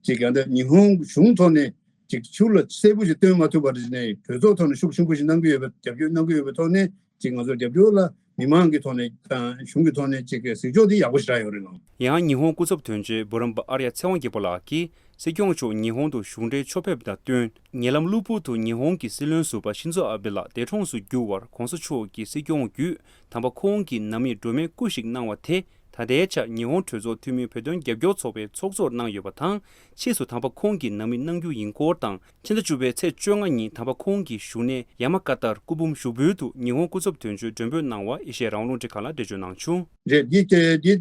ཅིག་ཡང་ད་ཉི་ཧོང་གཞུང་ཐོག་ནས་ཅིག་ཕྱོགས་ལ་གསལ་པོ་ཞིག་སྟོན་མ་ཐུབ་པ་རེད་ནས་གྲོས་ཚོགས་ཐོག་ནས་ཤུགས་ཆེན་པོ་ཞིག་གནང་གི་ཡོད་པ་རྒྱབ་སྐྱོར་གནང་གི་ཡོད་པའི་ཐོག་ནས་ཅིག་ང་ཚོ་རྒྱབ་སྐྱོར་ལ་མི་མང་གི་ཐོག་ནས་དང་གཞུང་གི་ཐོག་ནས་ཅིག་གཟིགས་ཕྱོགས་དེ་ཡག་པོ་ཞིག་རག་ཡོད་རེད་ལགས། ཡང་ཉི་ཧོང་སྐུ་ཚབ་དོན་གཅོད་འབུམ་རམས་པ་ཨར་ཡ་ཚེ་དབང་རྒྱལ་པོ་ལགས་ཀྱིས་སྲིད་སྐྱོང་མཆོག་ཉི་ཧོང་དུ་གཞུང་འབྲེལ་ཕྱོགས་ཕེབས་དང་བསྟུན། ཉེ་ལམ་གློ་བུར་དུ་ཉི་ཧོང་གི་སྲིད་བློན་ཟུར་པ་ཤིན་ཛོ་ཨ་བྷེ་ལགས་འདས་གྲོངས་སུ་གྱུར་བར་གོང་ས་མཆོག་གིས་སྲིད་སྐྱོང་བརྒྱུད་དམ་པ་ཁོང་གི་ནང་མིར་སྒྲོལ་མའི་སྐུ་ཞིག་གནང་བ་དེ་ད་ལྟའི་ཆར་ཉི་ཧོང་གྲོས་ཚོགས་འཐུས་མིའི་བོད་དོན་རྒྱབ་སྐྱོར་ཚོགས་པའི་ཚོགས་གཙོར་གནང་ཡོད་པ་དང་། ཕྱིས་སུ་དམ་པ་ཁོང་གི་ནང་མི་གནང་རྒྱུ་ཡིན་སྐོར་དང་། ཕྱི་ཟླ་བཅུ་པའི་ཚེས་བཅོ་ལྔ་ཉིན་དམ་པ་ཁོང་གི་བཞུགས་གནས་ཡ་མ་ཀ་ཏར་སྐུ་འབུམ་ཞུགས་འབུལ་དུ་ཉི་ཧོང་སྐུ་ཚབ་དོན་གཅོད་མགྲོན་འབོད་གནང་བ་ཨེ་ཤེ་ཡ་རང་དབང་རླུང་འཕྲིན་ཁང་ལ་འགྲེལ་བརྗོད་གནང་བྱུང་། རེད། འདི་ལྟ་འདི་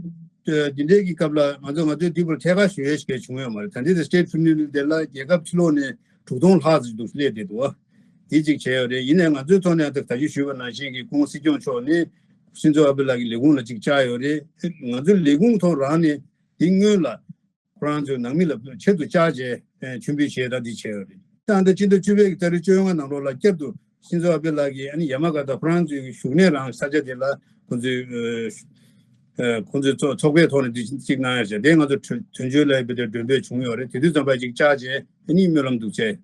འདི་འདྲའི་གི་སྐབས་ལ་ང་ཚོ་ང་ཚོའི་འདི་བར་ཐད་ཀར་ཞུ་ཡས་ཞིག་བྱུང་ཡོད་མ་རེད། ད་འདི་དེ་State Funeral དེ་ལ་རྒྱལ་ཁབ་ཕྱི་ལོགས་ནས་དྲུག་སྟོང་ལྷག་ཙམ་འདུག་སླེབས་བསྡད་འདུག་འདི་གཅིག་བྱས་ཡོད་རེད། ཡིན་ནའི་ང་ཚོའི་ཐོག་ནས་ད་ད་གིན་ཞུས་པ་ནང་བཞིན་གྱི་སྐུ་ངོ་སྲིད་སྐྱོང་མཆོག་ནས་ཤིན་ཛོ་ཨ་བྷེ་ལགས་ཀྱི་ལས་ཁུངས་ལ་ཅིག་བཅར་ཡོད་རེད། ང་ཚོའི་ལས་ཁུངས་ཐོག་རང་ནས་འདི་སྔོན་ལ་ཁོ་རང་ཚོའི་ནང་མི་ལ་ཆེད་དུ་བཅར་བྱས་མཆོད་འབུལ་བྱས་ད་འདི་བྱས་ཡོད་རེད། ད་ལྟ་སྤྱི་ཟླ་བཅུ་པའི་གི་ཏ་རིག་བཅོ་ལྔ་ནང་ལོགས་ལ་བསྐྱར་དུ་ཤིན་ཛོ་ཨ་བྷེ་ལགས་ཀྱིས་ཨ་ནི་ཡ་མ་ག་ཏ་ཁོ་རང་ཚོའི་བཞུགས་གནས་རང་ས་ཆ་དེ་ལ་ཁོང་ཚོའི་ཨ་ཁོང་ཚོའི་ཚོགས་ཚོགས་པའི་ཐོག་ནས་འདི་གཅིག་གནང་ཡ་བྱས་དེ་ང་ཚོ་དོན་དོན་གཅོད་ལ་ཡོད་པའི་དེ་མགྲོན་འབོད་བྱུང་ཡོད་རེད། དེ་དུས་ཙམ་པ་ཅིག་བཅར་བྱས་ཨ་ནི་སྨོན་ལམ་འདུག་བྱས་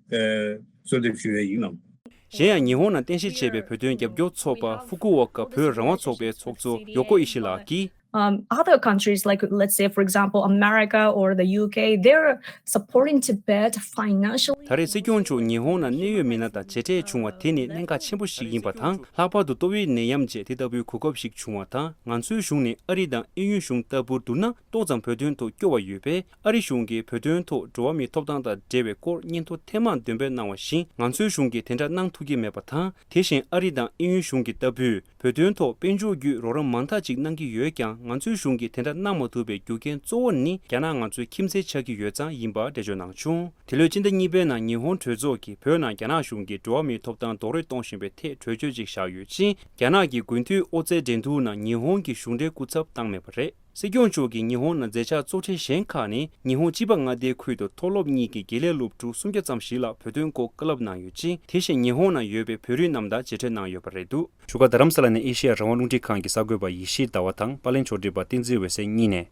གསོལ་འདེབས་ཞུ་ཡས་ཡིན་ལགས། གཞན་ཡང་ཉི་ཧོང་ནང་རྟེན་གཞི་བྱས་པའི་བོད་དོན་རྒྱབ་སྐྱོར་ཚོགས་པ་ཧྥུ་ཀུ་ཨོ་ཀ་བོད་རང་དབང་ཚོགས་པའི་ཚོགས་གཙོ་ཡོ་ཀོ་ཨི་ཤི་ལགས་ཀྱིས། Um, other countries, like, let's say, for example, America or the U K, they're supporting Tibet financially. ད་རེས་སྲིད་སྐྱོང་མཆོག་ཉི་ཧོང་ནང་གནད་ཡོད་མི་སྣ་དང་མཇལ་འཕྲད་བྱུང་བ་དེ་ནི་གནད་འགག་ཆེན་པོ་ཞིག་ཡིན་པ་དང་། ལྷག་པར་དུ་ཏོག་དབྱིབས་ནད་ཡམས་རྗེས་དེ་ལྟ་བུའི་གོ་སྐབས་ཤིག་བྱུང་བ་དང་། ང་ཚོའི་གཞུང་ནི་ཨ་རི་དང་དབྱིན་ཡུལ་གཞུང་ལྟ་བུར་བསྡུར་ན་ཏོག་ཙམ་བོད་དོན་ཐོག་སྐྱོ་བ་ཡོད་པས། ཨ་རི་གཞུང་གིས་བོད་དོན་ཐོག་འགྲོ་བ་མིའི་ཐོབ་ཐང་དང་འབྲེལ་བའི་སྐོར་སྙན་ཐོ་ཐེངས་མང་འདོན་སྤེལ་གནང་བ་བཞིན། ང་ཚོའི་གཞུང་གིས་དེ་འདྲ་གནང་ཐུབ་ཀྱི་མེད་པ་དང་། དེ་བཞིན་ཨ་རི་དང་དབྱིན་ཡུལ་གཞུང་གིས་ལྟ་བུས་བོད་དོན་ཐོག་དཔལ་འབྱོར་བརྒྱུད་རོགས་རམ་མང་དག་ཅིག་གནང་གི་ཡོད་ཀྱང་། ང་ཚོའི་གཞུང་གིས་དེ་འདྲ་གནང་མ་ཐུབ་པའི་རྒྱུ་རྐྱེན་གཙོ་བོ་ནི་རྒྱ་ནག་ང་ཚོའི་ཁྱིམ་མཚེས་ཆགས་ཀྱི་ཡོད་ཙང་ཡིན་པ་འགྲེལ་བརྗོད་གནང་བྱུང་། དེ་ལོའི་སྤྱི་ཟླ་གཉིས་པའི་ནང་ཉི་ཧོང་གྲོས་ཚོགས་ཀྱིས་བོད་ནང་རྒྱ་ནག་གཞུང་གིས་འགྲོ་བ་མིའི་ཐོབ་ཐང་རྡོག་རོལ་གཏོང་བཞིན་པའི་ཐད་གྲོས་ཆོད་ཅིག་བཞག་ཡོད་ཅིང་། རྒྱ་ནག་གི་དགུན་དུས་ཨོ་རྩལ་འགྲན་བསྡུར་ནང་ཉི་ཧོང་གི་གཞུང་འབྲེལ་སྐུ་ཚབ་བཏང་མེད་པ་རེད། སྲིད་སྐྱོང་མཆོག་གིས་ཉི་ཧོང་ནང་མཛད་འཆར་གཙོ་ཆེ་གཞན་ཁག་ནི། ཉི་ཧོང་ཅི་པ་མངའ་སྡེའི་ཁུལ་དུ་མཐོ་སློབ་གཉིས་ཀྱི་དགེ་ལས་སློབ་ཕྲུག་སུམ་བརྒྱ་ཙམ་ཞིག་ལ་བོད་དོན་སྐོར་བཀའ་སློབ་གནང་ཡོད་ཅིང་། དེ་བཞིན་ཉི་ཧོང་ནང་ཡོད་པའི་བོད་རིགས་རྣམས་དང་མཇལ་འཕྲད་གནང་ཡོད་པ་རེད་འདུག་བཞུགས་སྒར་རྡ་རམ་ས་ལ་ནས་ཨེ་ཤེ་ཡ་རང་དབང་རླུང་འཕྲིན་ཁང་གི་གསར་འགོད་པ་ཡེ་ཤེས་ཟླ་བ་དང་། པར་ལེན་ཕྱོགས་སྒྲིག་པ་བསྟན་འཛིན་འོད་ཟེར་གཉིས་ནས།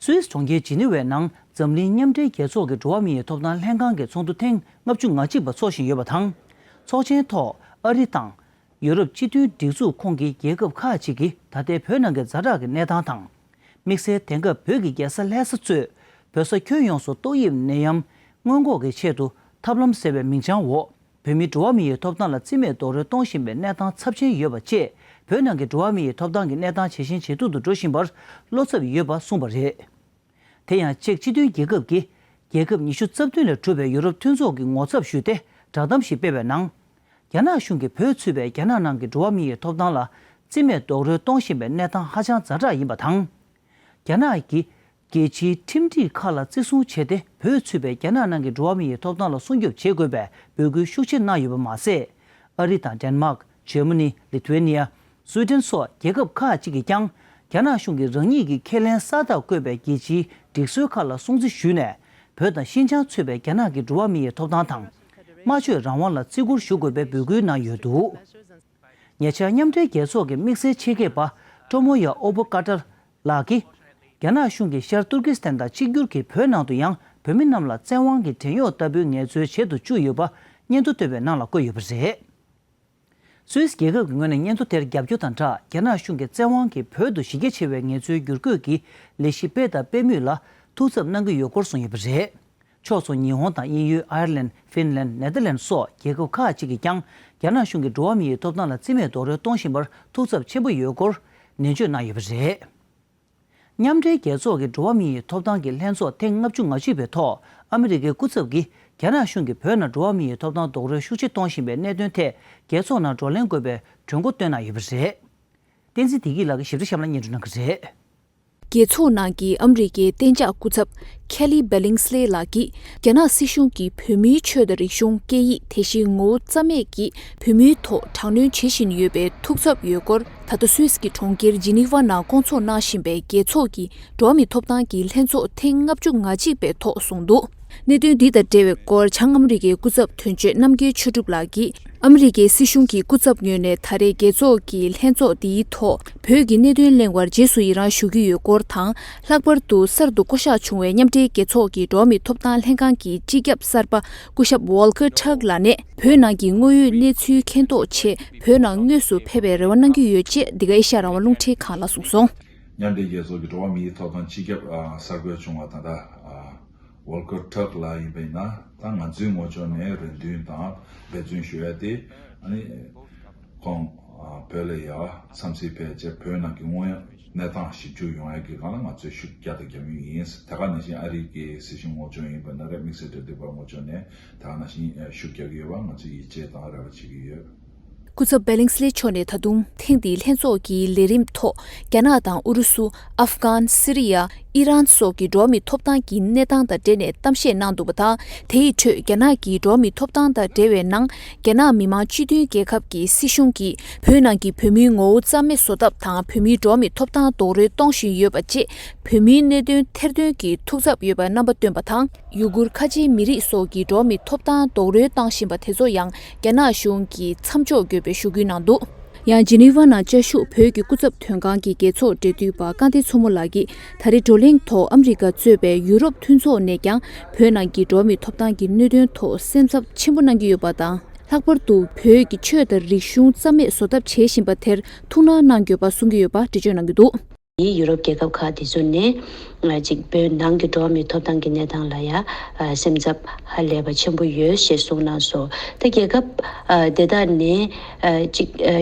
སུད་སི་གྲོང་ཁྱེར་ཇི་ནི་ཝའི་ནང་འཛམ་གླིང་མཉམ་འབྲེལ་རྒྱལ་ཚོགས་ཀྱི་འགྲོ་བ་མིའི་ཐོབ་ཐང་ལྷན་ཁང་གི་ཚོགས་འདུ་ཐེངས་ལྔ་བཅུ་ང་གཅིག་པ་འཚོགས་བཞིན་ཡོད་པ་དང་། ཚོགས་ཆེན་ཐོག་ཨ་རི་དང་། ཡུ་རོབ་སྤྱི་མཐུན་སྒྲིག་འཛུགས་ཁོངས་ཀྱི་རྒྱལ་ཁབ་ཁག་ཅིག་གིས་ད་ལྟའི་བོད་ནང་གི་ཛ་དྲག་གི་གནས་སྟངས་དང་། དམིགས་བསལ་དེང་སྐབས་བོད་ཀྱི་རྒྱལ་ས་ལྷ་ས་གཙོས་བོད་ས་ཁྱོན་ཡོངས་སུ་ཏོག་དབྱིབས་ནད་ཡམས་སྔོན་འགོག་གི་ཆེད་དུ་ཐབས་ལམ་ཟེར་བའི་མིང་བྱང་འོག་བོད་མིའི་འགྲོ་བ་མི་ཡི་ཐོབ་ཐང་ལ་རྩིས་མེད་རྡོག་རོལ་གཏོང་བཞིན་པའི་གནས་སྟངས་ཚབས་ཆེན་ཡོད་པ་བཅས། བོད་ནང་གི་འགྲོ་བ་མི་ཡི་ཐོབ་ཐང་གི་གནས་སྟངས་ཇེ་ཞན་ཇེ་སྡུག་ཏུ་འགྲོ་བཞིན་པར་བློ་འཚབ་ཡོད་པ་གསུངས་པ་རེད། དེ་ཡང་ཅེཀ་སྤྱི་མཐུན་རྒྱལ་ཁབ་ཀྱིས་རྒྱལ་ཁབ་ཉི་ཤུ་རྩ་བདུན་ལས་གྲུབ་པའི་ཡུ་རོབ་མཐུན་ཚོགས་ཀྱི་ངོ་ཚབ་ཞུས་ཏེ་བསྒྲགས་གཏམ་ཞིག་སྤེལ་བའི་ནང་། རྒྱ་ནག་གཞུང་གིས་བོད་ཚུད་པའི་རྒྱ་ནག་ནང་གི་འགྲོ་བ་མི་ཡི་ཐོབ་ཐང་ལ་རྩིས་མེད་རྡོག་རོལ་གཏོང་བཞིན་པའི་གནས་སྟངས་ཧ་ཅང་ཛ་དྲག་ཡིན་པ་དང་། རྒྱ་ནག་གིས་རྒྱལ་སྤྱིའི་ཁྲིམས་སྒྲིག་ཁག་ལ་བརྩི་སྲུང་བྱས་ཏེ། བོད་ཚུད་པའི་རྒྱ་ནག་ནང་གི་འགྲོ་བ་མི་ཡི་ཐོབ་ཐང་ལ་སྲུང་སྐྱོབ་བྱེད་དགོས་པའི་འབོད་སྐུལ་ཤུགས་ཆེ་གནང་ཡོད་པ་མ་ཟད། ཨ་རི་དང་ཌེན་མཱག་ཇར་མ་ནི། ལི་ཐུ་ཝེ་ནི་ཡ། སུའི་ཌེན་སོགས་རྒྱལ་ཁབ་ཁག་ཅིག་གིས་ཀྱང་། རྒྱ་ནག་གཞུང་གིས་རང་ཉིད་ཀྱི་ཁས་ལེན་གསལ་བསྒྲགས་བཀོད་པའི་རྒྱལ་སྤྱིའི་སྒྲིག་སྲོལ་ཁག་ལ་སྲུང་བརྩི་ཞུས་ནས། བོད་དང་ཤིན་ཅང་ཚུད་པའི་རྒྱ་ནག་གི་འགྲོ་བ་མི་ཡི་ཐོབ་ཐང་དང་། སྨྲ་བརྗོད་རང་དབང་ལ་བརྩི་བཀུར་ཞུ་དགོས་པའི་འབོད་སྐུལ་གནང་ཡོད་འདུག་ཉེ་ཆར་མཉམ་འབྲེལ་རྒྱལ་ཚོགས་ཀྱི་དམིགས་བསལ་ཆེད་མཁས་པ་ཀྲོ་མོ་ཡ་ཨོ་པོ་ཀ་ཏར་ལགས་ཀྱིས། རྒྱ་ནག་གཞུང་གིས་ཤར་ཏུར་ཀི་སི་ཐན་དང་གཅིག་གྱུར་གྱིས་བོད་ནང་དུ་ཡང་བོད་མི་རྣམས་ལ་བཙན་དབང་གི་བྲན་གཡོག་ལྟ་བུའི་ངལ་རྩོལ་བྱེད་དུ་བཅུག་ཡོད་པ་སྙན་ཐོ་བཏོན་པའི་ནང་ལ་བཀོད་ཡོད་པ་རེད། སུད་སི་རྒྱལ་ཁབ་ཀྱི་ངོས་ནས་སྙན་ཐོ་དེར་རྒྱབ་སྐྱོར་དང་སྦྲགས། རྒྱ་ནག་གཞུང་གིས་བཙན་དབང་གིས་བོད་དུ་གཞི་རྒྱ་ཆེ་བའི་ངལ་རྩོལ་བསྒྱུར་བཀོད་ཀྱི་ལས་གཞི་སྤེལ་དང་སྤེལ་མུས་ལ་ཐུགས་འཚབ་གནང་གི་ཡོད་སྐོར་གསུངས་ཡོད་པ་རེད། ཕྱོགས་མཚུངས་ཉི་ཧོང་དང་དབྱིན་ཡུལ། ཨའེ་ཡར་ལན། ཧྥིན་ལན། ནེ་དར་ལན་སོགས་རྒྱལ་ཁབ་ཁག་ཅིག་གིས་ཀྱང་རྒྱ་ནག་གཞུང་གིས་འགྲོ་བ་མི་ཡི་ཐོབ་ཐང་ལ་རྩིས་མེད་རྡོག་རོལ་གཏོང་བཞིན་པར་ཐུགས་འཚབ་ཆེན་པོ་ཡོད་སྐོར་ནན་བརྗོད་གནང་ཡོད་པ་རེད། མཉམ་འབྲེལ་རྒྱལ་ཚོགས་ཀྱི་འགྲོ་བ་མི་ཡི་ཐོབ་ཐང་གི་ལྷན་ཚོགས་ཐེངས་ལྔ་བཅུ་ང་གཅིག་པའི་ཐོག་ཨ་མི་རི་ཀའི་སྐུ་ཚབ་ཀྱིས་རྒྱ་ནག་གཞུང་གིས་བོད་ནང་འགྲོ་བ་མི་ཡི་ཐོབ་ཐང་རྡོག་རོལ་ཤུགས་ཆེ་གཏོང་བཞིན་པའི་གནད་དོན་ཐད་རྒྱལ་ཚོགས་ནང་བགྲོ་གླེང་དགོས་པའི་གྲོས་འགོ་བཏོན་གནང་ཡོད་པ་རེད། བསྟན་འཛིན་བདེ་སྐྱིད་ལགས་ཀྱིས་ཞིབ་ཕྲ་གཤམ་ལ་སྙན་སྒྲོན་གནང་གི་རེད། རྒྱལ་ཚོགས་ནང་གི་ཨ་མི་རི་ཀའི་གཏན་འཇགས་སྐུ་ཚབ་ཁེ་ལི་བྷེ་ལིང་སི་ལེ་ལགས་ཀྱིས། རྒྱ་ནག་སྲིད་གཞུང་གིས་བོད་མིའི་ཆོས་དང་རིག་གཞུང་། སྐད་ཡིག་དེ་བཞིན་ངོ་བོ་རྩ་མེད་ཀྱིས་བོད་མིའི་ཐོག་དྲག་གནོན་བྱེད་བཞིན་ཡོད་པའི་ཐུགས་འཚབ་ཡོད་སྐོར། ད་ལྟ་སུད་སི་གི་གྲོང་ཁྱེར་ཇི་ནི་ཝ་ནང་བསྐོང་ཚོགས་གནང་བཞིན་པའི་རྒྱལ་ཚོགས་ཀྱི་འགྲོ་བ་མིའི་ཐོབ་ཐང་གི་ལྷན་ཚོགས་ཐེངས་ལྔ་བཅུ་ང་གཅིག་པའི་ཐོག་གསུངས་འདུག་གནད་དོན་འདི་དང་འབྲེལ་བའི་སྐོར། བྱང་ཨ་མི་རི་ཀའི་སྐུ་ཚབ་དོན་གཅོད་རྣམ་རྒྱལ་ཆོས་གྲུབ་ལགས་ཀྱིས། ཨ་མི་རི་ཀའི་སྲིད་གཞུང་གི་སྐུ་ཚབ་ངོས་ནས་ད་རེས་རྒྱལ་ཚོགས་ཀྱི་ལྷན་ཚོགས་འདིའི་ཐོག་བོད་ཀྱི་གནད་དོན་གླེང་བར་རྗེས་སུ་ཡི་རང་ཞུ་གི་ཡོད་སྐོར་དང་། ལྷག་པར་དུ་གསར་དུ་བསྐོ་གཞག་བྱུང་བའི་མཉམ་འབྲེལ་རྒྱལ་ཚོགས་ཀྱི་འགྲོ་བ་མིའི་ཐོབ་ཐང་ལྷན་ཁང་གི་སྤྱི་ཁྱབ་གསར་པ་སྐུ་ཞབས་ཝོལ་ཀར་ཊརྐ་ལགས་ནས། བོད་ནང་གི་དངོས་ཡོད་གནས་ཚུལ་མཁྱེན་རྟོགས་ཆེད་བོད་ནང་དངོས་སུ་ཕེབས་པའི་རེ་བ་གནང་གི་ཡོད་ཅེས་འདི་ག་ཨེ་ཤ་ཡ་རང་དབང་རླུང་འཕྲིན་ཁང་ལ་གསུངས་སོང་། མཉམ་འབྲེལ་རྒྱལ་ཚོགས་ཀྱི་འགྲོ་བ་མིའི་ཐོབ་ཐང་སྤྱི་ཁྱབ་ཨ་གསར་བསྐོས་བྱུང་བ་ད་ལྟ་ཨ་ཝོལ་ཀར་ཊརྐ་ལགས་ཡིན་པ་ཡིན་ན། ད་ང་ཚོའི་ངོས་ཕྱོགས་ནས་རེ་འདུན་དང་འབད་བརྩོན་ཞུ་ཡ་དེ། ཨ་ནི་ཁོང་ཨ་བོད་ལ་ཡ་འཚམས་གཟིགས་ཕེབས་བྱས་བོད་ནང་གི་དངོས་ཡོད་གནས་སྟངས་ཞིབ་འཇུག་ཡོང་ཡ་གི་སྒང་ལ་ང་ཚོས་ཤུགས་རྒྱག་དང་རྒྱག་མུས་ཡིན། དེ་ག་ནང་བཞིན་ཨ་རི་གི་སྲིད་གཞུང་ངོས་ཕྱོགས་ཡིན་པ་ན་རེད། དམིགས་བསལ་འབྲེལ་མཐུད་པ་ངོས་ཕྱོགས་ནས་དེ་ག་ནང་བཞིན་ཤུགས་རྒྱག་གི་ཡོད་པ་ང་ཚོས་ཡིད་ཆེས་དང་རེ་བ་བྱེད་ཀྱི་ཡོད། སྐུ་ཚབ་བྷེ་ལིང་སི་ལེ་མཆོག་ནས་ད་དུང་ཐེངས་འདིའི་ལྷན་ཚོགས་ཀྱི་ལས་རིམ་ཐོག་རྒྱ་ནག་དང་ཨུ་རུ་སུ། ཨབ་གྷན། སི་རི་ཡ། ཨི་རན་སོགས་ཀྱི་འགྲོ་བ་མིའི་ཐོབ་ཐང་གི་གནས་སྟངས་དང་འབྲེལ་ནས་གཏམ་བཤད་གནང་འདུག་པ་དང་། དེ་ཡི་ཁྲོད་རྒྱ་ནག་གི་འགྲོ་བ་མིའི་ཐོབ་ཐང་དང་འབྲེལ་བའི་ནང་། རྒྱ་ནག་མི་དམངས་སྤྱི་མཐུན་རྒྱལ་ཁབ་ཀྱི་སྲིད་གཞུང་གིས་བོད་ནང་གི་བོད་མིའི་ངོ་བོ་རྩ་མེད་བཟོ་ཐབས་དང་། བོད་མིའི་འགྲོ་བ་མིའི་ཐོབ་ཐང་རྡོག་རོལ་གཏོང་བཞིན་ཡོད་པ་བཅས། བོད་མིའི་གནད་དོན་ཐེར་འདོན་གྱི་ཐུགས་འཚབ་ཡོད་པར་རྣམ་པ་བཏོན་པ་དང་། ཡུ་གུར་ཁ་ཆེའི་མི་རིགས་སོགས་ཀྱི་འགྲོ་བ་མིའི་ཐོབ་ཐང་རྡོག་རོལ་བཏང་བཞིན་པ་དེ་ཚོ་ཡང་རྒྱ་ནག་གཞུང་གིས་མཚམས་འཇོག་དགོས་པའི་ཞུ་སྐུལ་གནང་འདུག་ཡང་ཇི་ནི་ཝ་ནང་བཅའ་བཞུགས་བོད་ཀྱི་སྐུ་ཚབ་དོན་ཁང་གི་རྒྱལ་ཚོགས་འབྲེལ་མཐུད་པ་སྐལ་ལྡན་མཚོ་མོ་ལགས་ཀྱིས། ད་རེས་བགྲོ་གླེང་ཐོག་ཨ་མི་རི་ཀ་གཙོས་པའི་ཡུ་རོབ་མཐུན་ཚོགས་ནས་ཀྱང་བོད་ནང་གི་འགྲོ་བ་མིའི་ཐོབ་ཐང་གི་གནད་དོན་ཐོག་སེམས་འཚབ་ཆེན་པོ་གནང་གི་ཡོད་པ་དང་། ལྷག་པར་དུ་བོད་ཀྱི་ཆོས་དང་རིག་གཞུང་རྩ་མེད་བཟོ་ཐབས་བྱེད་བཞིན་པ་དེར་ཐུགས་སྣང་གནང་དགོས་པ་གསུང་གི་ཡོད་པ་འགྲེལ་བརྗོད་གནང་གི་འདུག་ཡུ་རོབ་རྒྱལ་ཁབ་ཁག་དེ་ཚོ་ནས་ཨ་ཅིག་བོད་ནང་གི་འགྲོ་བ་མིའི་ཐོབ་ཐང་གི་གནས་སྟངས་ལ་ཡ་ཨ་སེམས་འཚབ་ཧ་ལས་པ་ཆེན་པོ་ཡོད་ཞེས་གསུངས་གནང་སོང་། ད་རྒྱལ་ཁབ་ཨ་དེ་དག་ནས་ཨ་ཅིག་ཨ་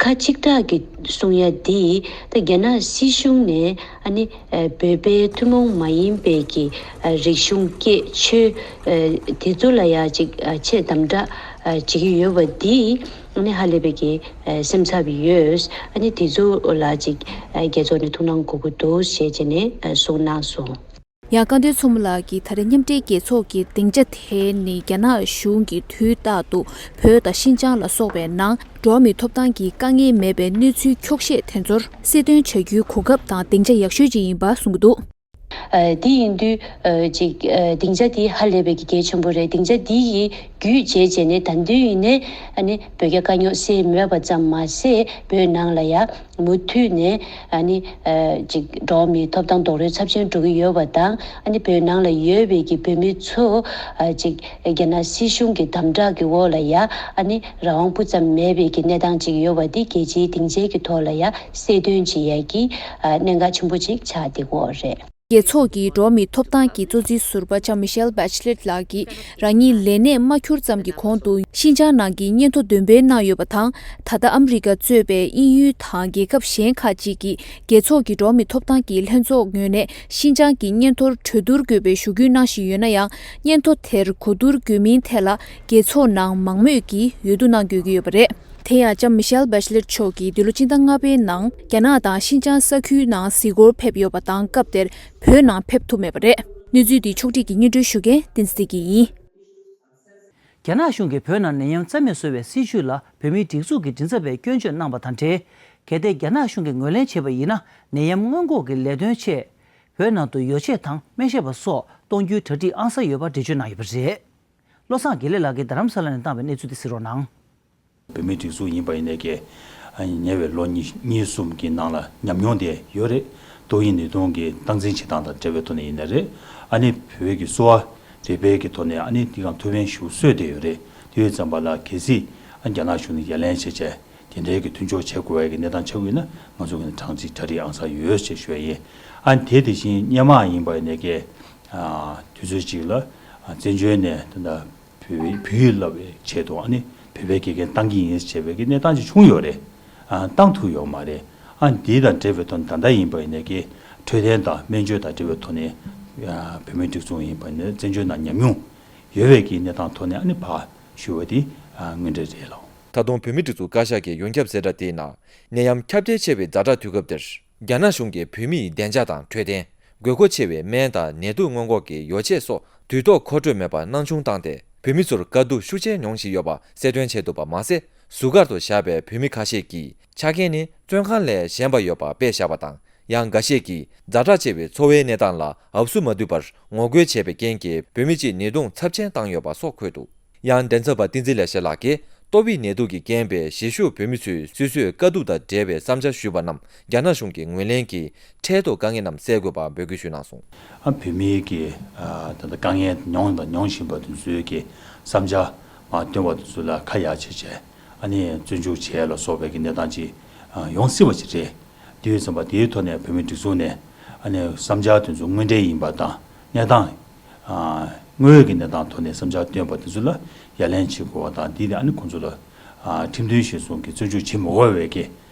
ཁ་གཅིག་གྲགས་ཀྱིས་གསུང་ཡ་འདི་ད་རྒྱ་ནག་སྲིད་གཞུང་ནས་ཨ་ནི་ཨ་བོད་པའི་ཐུན་མོང་མ་ཡིན་པའི་གི་ཨ་རིག་གཞུང་སྐད་ཆོས་ཨ་དེ་ཚོ་ལ་ཡ་ཅིག་ཨ་ཆེས་དམ་དྲག་ཨ་བྱེད་ཀྱི་ཡོད་པ་འདི་ཨ་ནི་ཧ་ལས་པའི་གི་ཨ་སེམས་འཚབ་ཡོད། ཨ་ནི་དེ་ཚོ་ལ་ཅིག་ཨ་རྒྱལ་ཚོགས་ནས་ཐུགས་སྣང་དགོས་ཀྱི་འདུག་ཞེས་བྱས་ནས་ཨ་གསུངས་གནང་སོང་། ཡང་སྐལ་ལྡན་མཚོ་མོ་ལགས་ཀྱིས་ད་རེས་མཉམ་འབྲེལ་རྒྱལ་ཚོགས་ཀྱི་སྡིངས་ཆ་དེ་ནི་རྒྱ་ནག་གཞུང་གིས་དུས་རྟག་ཏུ་བོད་དང་ཤིན་ཅང་ལ་སོགས་པའི་ནང་འགྲོ་བ་མིའི་ཐོབ་ཐང་གི་དཀའ་ངལ་མེད་པའི་གནས་ཚུལ་འཁྱོག་བཤད་དེ་ཚོར་གསལ་སྟོན་བྱ་རྒྱུའི་གོ་སྐབས་དང་སྡིངས་ཆ་ཡག་ཤོས་ཅིག་ཡིན་པ་གསུངས་ཀྱི་འདུག་ཨ་དེ་ཡིན་དུས་ཨ་ཅིག་ཨ་སྡིངས་ཆ་དེ་ཧ་ལས་པའི་གི་གལ་ཆེན་པོ་རེད། སྡིངས་ཆ་དེ་ཡི་བརྒྱུད་བྱས་བྱས་ནས་ད་དུང་ཡིན་ནའི་ཨ་ནི་བོད་རྒྱ་དཀའ་རྙོག་སེལ་མེད་པ་ཙམ་མ་ཟད་བོད་ནང་ལ་ཡ་མུ་མཐུད་ནས་ཨ་ནི་ཨ་ཅིག་འགྲོ་བ་མིའི་ཐོབ་ཐང་རྡོག་རོལ་ཚབས་ཆེན་འགྲོ་གི་ཡོད་པ་དང་། ཨ་ནི་བོད་ནང་ལ་ཡོད་པའི་གི་བོད་མི་ཚོ་ཨ་ཅིག་རྒྱ་ནག་སྲིད་གཞུང་གི་དམ་དྲག་གི་འོག་ལ་ཡ་ཨ་ནི་རང་དབང་སྤུ་ཙམ་མེད་པའི་གི་གནས་སྟངས་ཅིག་ཡོད་པ་འདི་རྒྱལ་སྤྱིའི་སྡིངས་ཆའི་གི་ཐོག་ལ་ཡ་གསལ་སྟོན་བྱེད་ཡ་གི་ཨ་གནད་འགག་ཆེན་པོ་ཅིག་ཆགས་བསྡད་ཀྱི་ཡོད་རེད། རྒྱལ་ཚོགས་ཀྱི་འགྲོ་བ་མིའི་ཐོབ་ཐང་གི་གཙོ་འཛིན་ཟུར་པ་ལྕམ་མི་ཤེལ་བྷེ་ཆི་ལེཊ་ལགས་ཀྱིས་རང་ཉིད་ལས་གནས་མ་འཁྱུར་ཙམ་གྱི་གོང་དུ་ཤིན་ཅང་ནང་གི་སྙན་ཐོ་འདོན་སྤེལ་གནང་ཡོད་པ་དང་། ད་ལྟ་ཨ་མི་རི་ཀ་གཙོས་པའི་དབྱིན་ཡུལ་དང་རྒྱལ་ཁབ་གཞན་ཁག་ཅིག་གིས་རྒྱལ་ཚོགས་ཀྱི་འགྲོ་བ་མིའི་ཐོབ་ཐང་གི་ལྷན་ཚོགས་ངོས་ནས་ཤིན་ཅང་གི་སྙན་ཐོར་གྲོས་བསྡུར་དགོས་པའི་ཞུ་སྐུལ་གནང་བཞིན་ཡོད་ན་ཡང་། སྙན་ཐོ་དེར་གོ་བསྡུར་དགོས་མིན་ཐད་ལ་རྒྱལ་ཚོགས་ནང་མང་མོས་ཀྱིས་འོས་བསྡུ་གནང་དགོས་ཀྱི་ཡོད་པ་རེད། དེ་ཡང་ལྕམ་མི་ཤེལ་བྷེ་ཆི་ལེཊ་མཆོག་གིས་འདི་ལོ་སྤྱི་ཟླ་ལྔ་པའི་ནང་རྒྱ་ནག་དང་ཤིན་ཅང་ས་ཁུལ་ནང་གཟིགས་སྐོར་ཕེབས་ཡོད་པ་དང་། སྐབས་དེར་བོད་ནང་ཕེབས་ཐུབ་མེད་པ་རེད། གནས་ཚུལ་འདི་ཕྱོགས་སྒྲིག་གིས་སྙན་སྒྲོན་ཞུ་མཁན་བསྟན་འཛིན་བདེ་སྐྱིད་ཡིན། རྒྱ་ནག་གཞུང་གིས་བོད་ནང་ནད་ཡམས་རྩ་མེད་བཟོ་བའི་སྲིད་བྱུས་ལ་བོད་མིའི་སྒྲིག་འཛུགས་ཀྱི་མགྲིན་ཚབ་པས་སྐྱོན་བརྗོད་གནང་བ་དང་འབྲེལ། གལ་ཏེ་རྒྱ་ནག་གཞུང་གིས་ངོས་ལེན་བྱས་པ་ཡིན་ན། ནད་ཡམས་སྔོན་འགོག་གི་ལས་དོན་ཆེད། བོད་ནང་དུ་ཡོ་བྱད་དང་སྨན་ཤེས་པ་སོགས་གཏོང་རྒྱུའི་གྲ་སྒྲིག་ཨང་གསར་ཡོད་པ་འགྲེལ་བརྗོད་གནང་ཡོད་པ་རེད། བློ་བཟང་དགེ་ལེགས་ལགས་ཀྱིས་རྡ་རམ་ས་ལ་ནས་བཏང་བའི་གནས་ཚུལ་དེ་གཟིགས་རོགས་གནང་། བོད་མིའི་སྒྲིག་འཛུགས་ཡིན་པ་ཡིན་ནའི་ཀྱི། ཉེ་བའི་ལོ་གཉིས་གཉིས་གསུམ་གྱི་ནང་ལ་ཉམས་མྱོང་དེ་ཡོད་རེད། ཏོག་དབྱིབས་ནད་དུག་གི་སྟངས་འཛིན་བྱེད་སྟངས་དང་འབྲེལ་བའི་ཐོག་ནས་ཡིན་ནའི་རེད། ཨ་ནི་བོད་ཀྱི་གསོ་བ་རིག་པའི་གི་ཐོག་ནས་ཨ་ནི་དེ་གང་ཐུགས་ཕན་ཞུ་སྲོལ་དེ་ཡོད་རེད། དེ་ཡོད་ཙམ་པ་ལ་གལ་སྲིད་ཨ་རྒྱ་ནག་གཞུང་ནས་ཡ་ལན་བྱས་བྱས་དེ་འདྲའི་གི་མཐུན་སྦྱོར་བྱེད་དགོས་པའི་གི་གནས་སྟངས་ཆགས་ཀྱི་ཡོད་ན། ང་ཚོ་གི་ནས་གྲངས་གཅིག་གྲ་སྒྲིག་ཨང་གསར་ཡོད་ཅེས་ཞུ་ཡ་ཡིན། ཨ་ནི་དེ་དེ་བཞིན་སྔོན་མ་ཡིན་པ་ཡིན་ནའི་ཀྱི། དུས་ཚོད་ཅིག་ལ་བཙན་བྱོལ་ནས་ད་ལྟ་བོད་བོད་ཡིག་བསླབ་པའི་ཆེད་དུ་ཨ་ནི་བོད་པའི་དགེ་རྒན་བཏང་གི་ཡིན་ཞེས་པའི་གི་གནས་སྟངས་ཅིག་བྱུང་ཡོད་རེད། ཨ་བཏང་ཐུབ་ཡོད་མ་རེད། ཨ་འདི་དང་འབྲེལ་བའི་ཐོག་ནས་ད་ལྟ་ཡིན་པ་ཡིན་ནའི་གི་འཕྲོད་བསྟེན་དང་སྨན་བཅོས་དང་འབྲེལ་བའི་ཐོག་ནས་བོད་མིའི་སྒྲིག་འཛུགས་ཡིན་པ་ནས་བཙན་བྱོལ་ནང་ཉམས་མྱོང་ཡོད་པའི་གི་གནས་སྟངས་ཐོག་ནས་ཨ་ནི་ཕར་ཞུ་བ་དེ་དངོས་འབྲེལ་རེད་ལགས། ད་དུང་བོད་མིའི་སྒྲིག་འཛུགས་བཀའ་ཤག་གི་ཡོངས་ཁྱབ་གསལ་བསྒྲགས་དེའི་ནང་ནད་ཡམས་ཁྱབ་གདལ་ཆེ་བའི་ཛ་དྲག་དུས་སྐབས་འདིར། རྒྱ་ནག་གཞུང་གིས་བོད་མིའི་བདེ་འཇགས་དང་འཕྲོད་བསྟེན། དགོས་མཁོ་ཆེ་བའི་སྨན་དང་ནད་དུག་སྔོན་འགོག་གི་ཡོ་བྱད་སོགས་དུས་ཐོག་མཁོ་སྤྲོད་མེད་པར་སྣང་ཆུང་བཏང་སྟེ། བོད་མི་ཚོར་དཀའ་སྡུག་ཤུགས་ཆེན་མྱོང་བཞིན་ཡོད་པ་གསལ་སྟོན་བྱས་འདུག་པ་མ་ཟད། ཟུར་བཀག་ཏུ་བཞག་པའི་བོད་མི་ཁ་ཤས་ཀྱིས་ཆ་རྐྱེན་ནི་བཙོན་ཁང་ལས་གཞན་པ་ཡོད་པ་དཔེ་བཞག་པ་དང་། ཡང་འགའ་ཤས་ཀྱིས་ཛ་དྲག་ཆེ་བའི་འཚོ་བའི་གནས་སྟངས་ལ་ཨབ་སུ་མ་བསྡུས་པར་ངོ་རྒོལ་བྱས་པའི་རྐྱེན་གྱིས་བོད་མི་གཅིག་ཉེས་རྡུང་ཚབས་ཆེན་བཏང་ཡོད་པ་སོགས་འཁོད་འདུག། ཡང་འགྲན་ཚབ་པ་བསྟན་འཛིན་ལེགས་བཤད་ལགས་ཀྱིས་ཏོག་དབྱིབས་ནད་དུག་གི་རྐྱེན་པས་གཞིས་བཞུགས་བོད་མི་ཚོས་སོ་སོའི་དཀའ་སྡུག་དང་འབྲེལ་བའི་བསམ་འཆར་ཞུས་པ་རྣམས་རྒྱ་ནག་གཞུང་གིས་ངོས་ལེན་གྱིས་འཕྲལ་དུ་དཀའ་ངལ་རྣམས་སེལ་དགོས་པ་འབོད་སྐུལ་ཞུས་གནང་སོང་། ཨ་བོད་མིའི་གི་ཨ་ད་ལྟ་དཀའ་ངལ་མྱོང་དང་མྱོང་བཞིན་པ་དེ་ཚོའི་གི་བསམ་འཆར་མར་བཏོན་པ་དེ་ཚོ་ལ་ཁ་ཡག་བྱས་བྱས་ཨ་ནི་བཙོན་འཇུག་བྱས་ལ་སོགས་པའི་གི་གནས་སྟངས་ཅིག་ཨ་ཡོང་སྲིད་པ་ཅིག་རེད། དེ་ཡོད་ཙམ་པ་དེའི་ཐོག་ནས་བོད་མིའི་སྒྲིག་འཛུགས་ནས་ཨ་ནི་བསམ་འཆར་དེ་ཚོ་དངོས་འབྲེལ་ཡིན་པ་དང་གནས་སྟངས་ཨ་དངོས་ཡོད་ཀྱི་གནས་སྟངས་ཐོག་ནས་བསམ་འཆར་བཏོན་པ་དེ་ཚོ་ལ་ཡ་ལན་བྱེད་དགོས་པ་དང་། འདི་ནི་ཨ་ནི་ཁོང་ཚོ་ལ་ཨ་ཁྲིམས་མཐུན་གཞིར་བཟུང་གི་བཙོན་འཇུག་བྱེད་མི་དགོས་པའི་གི་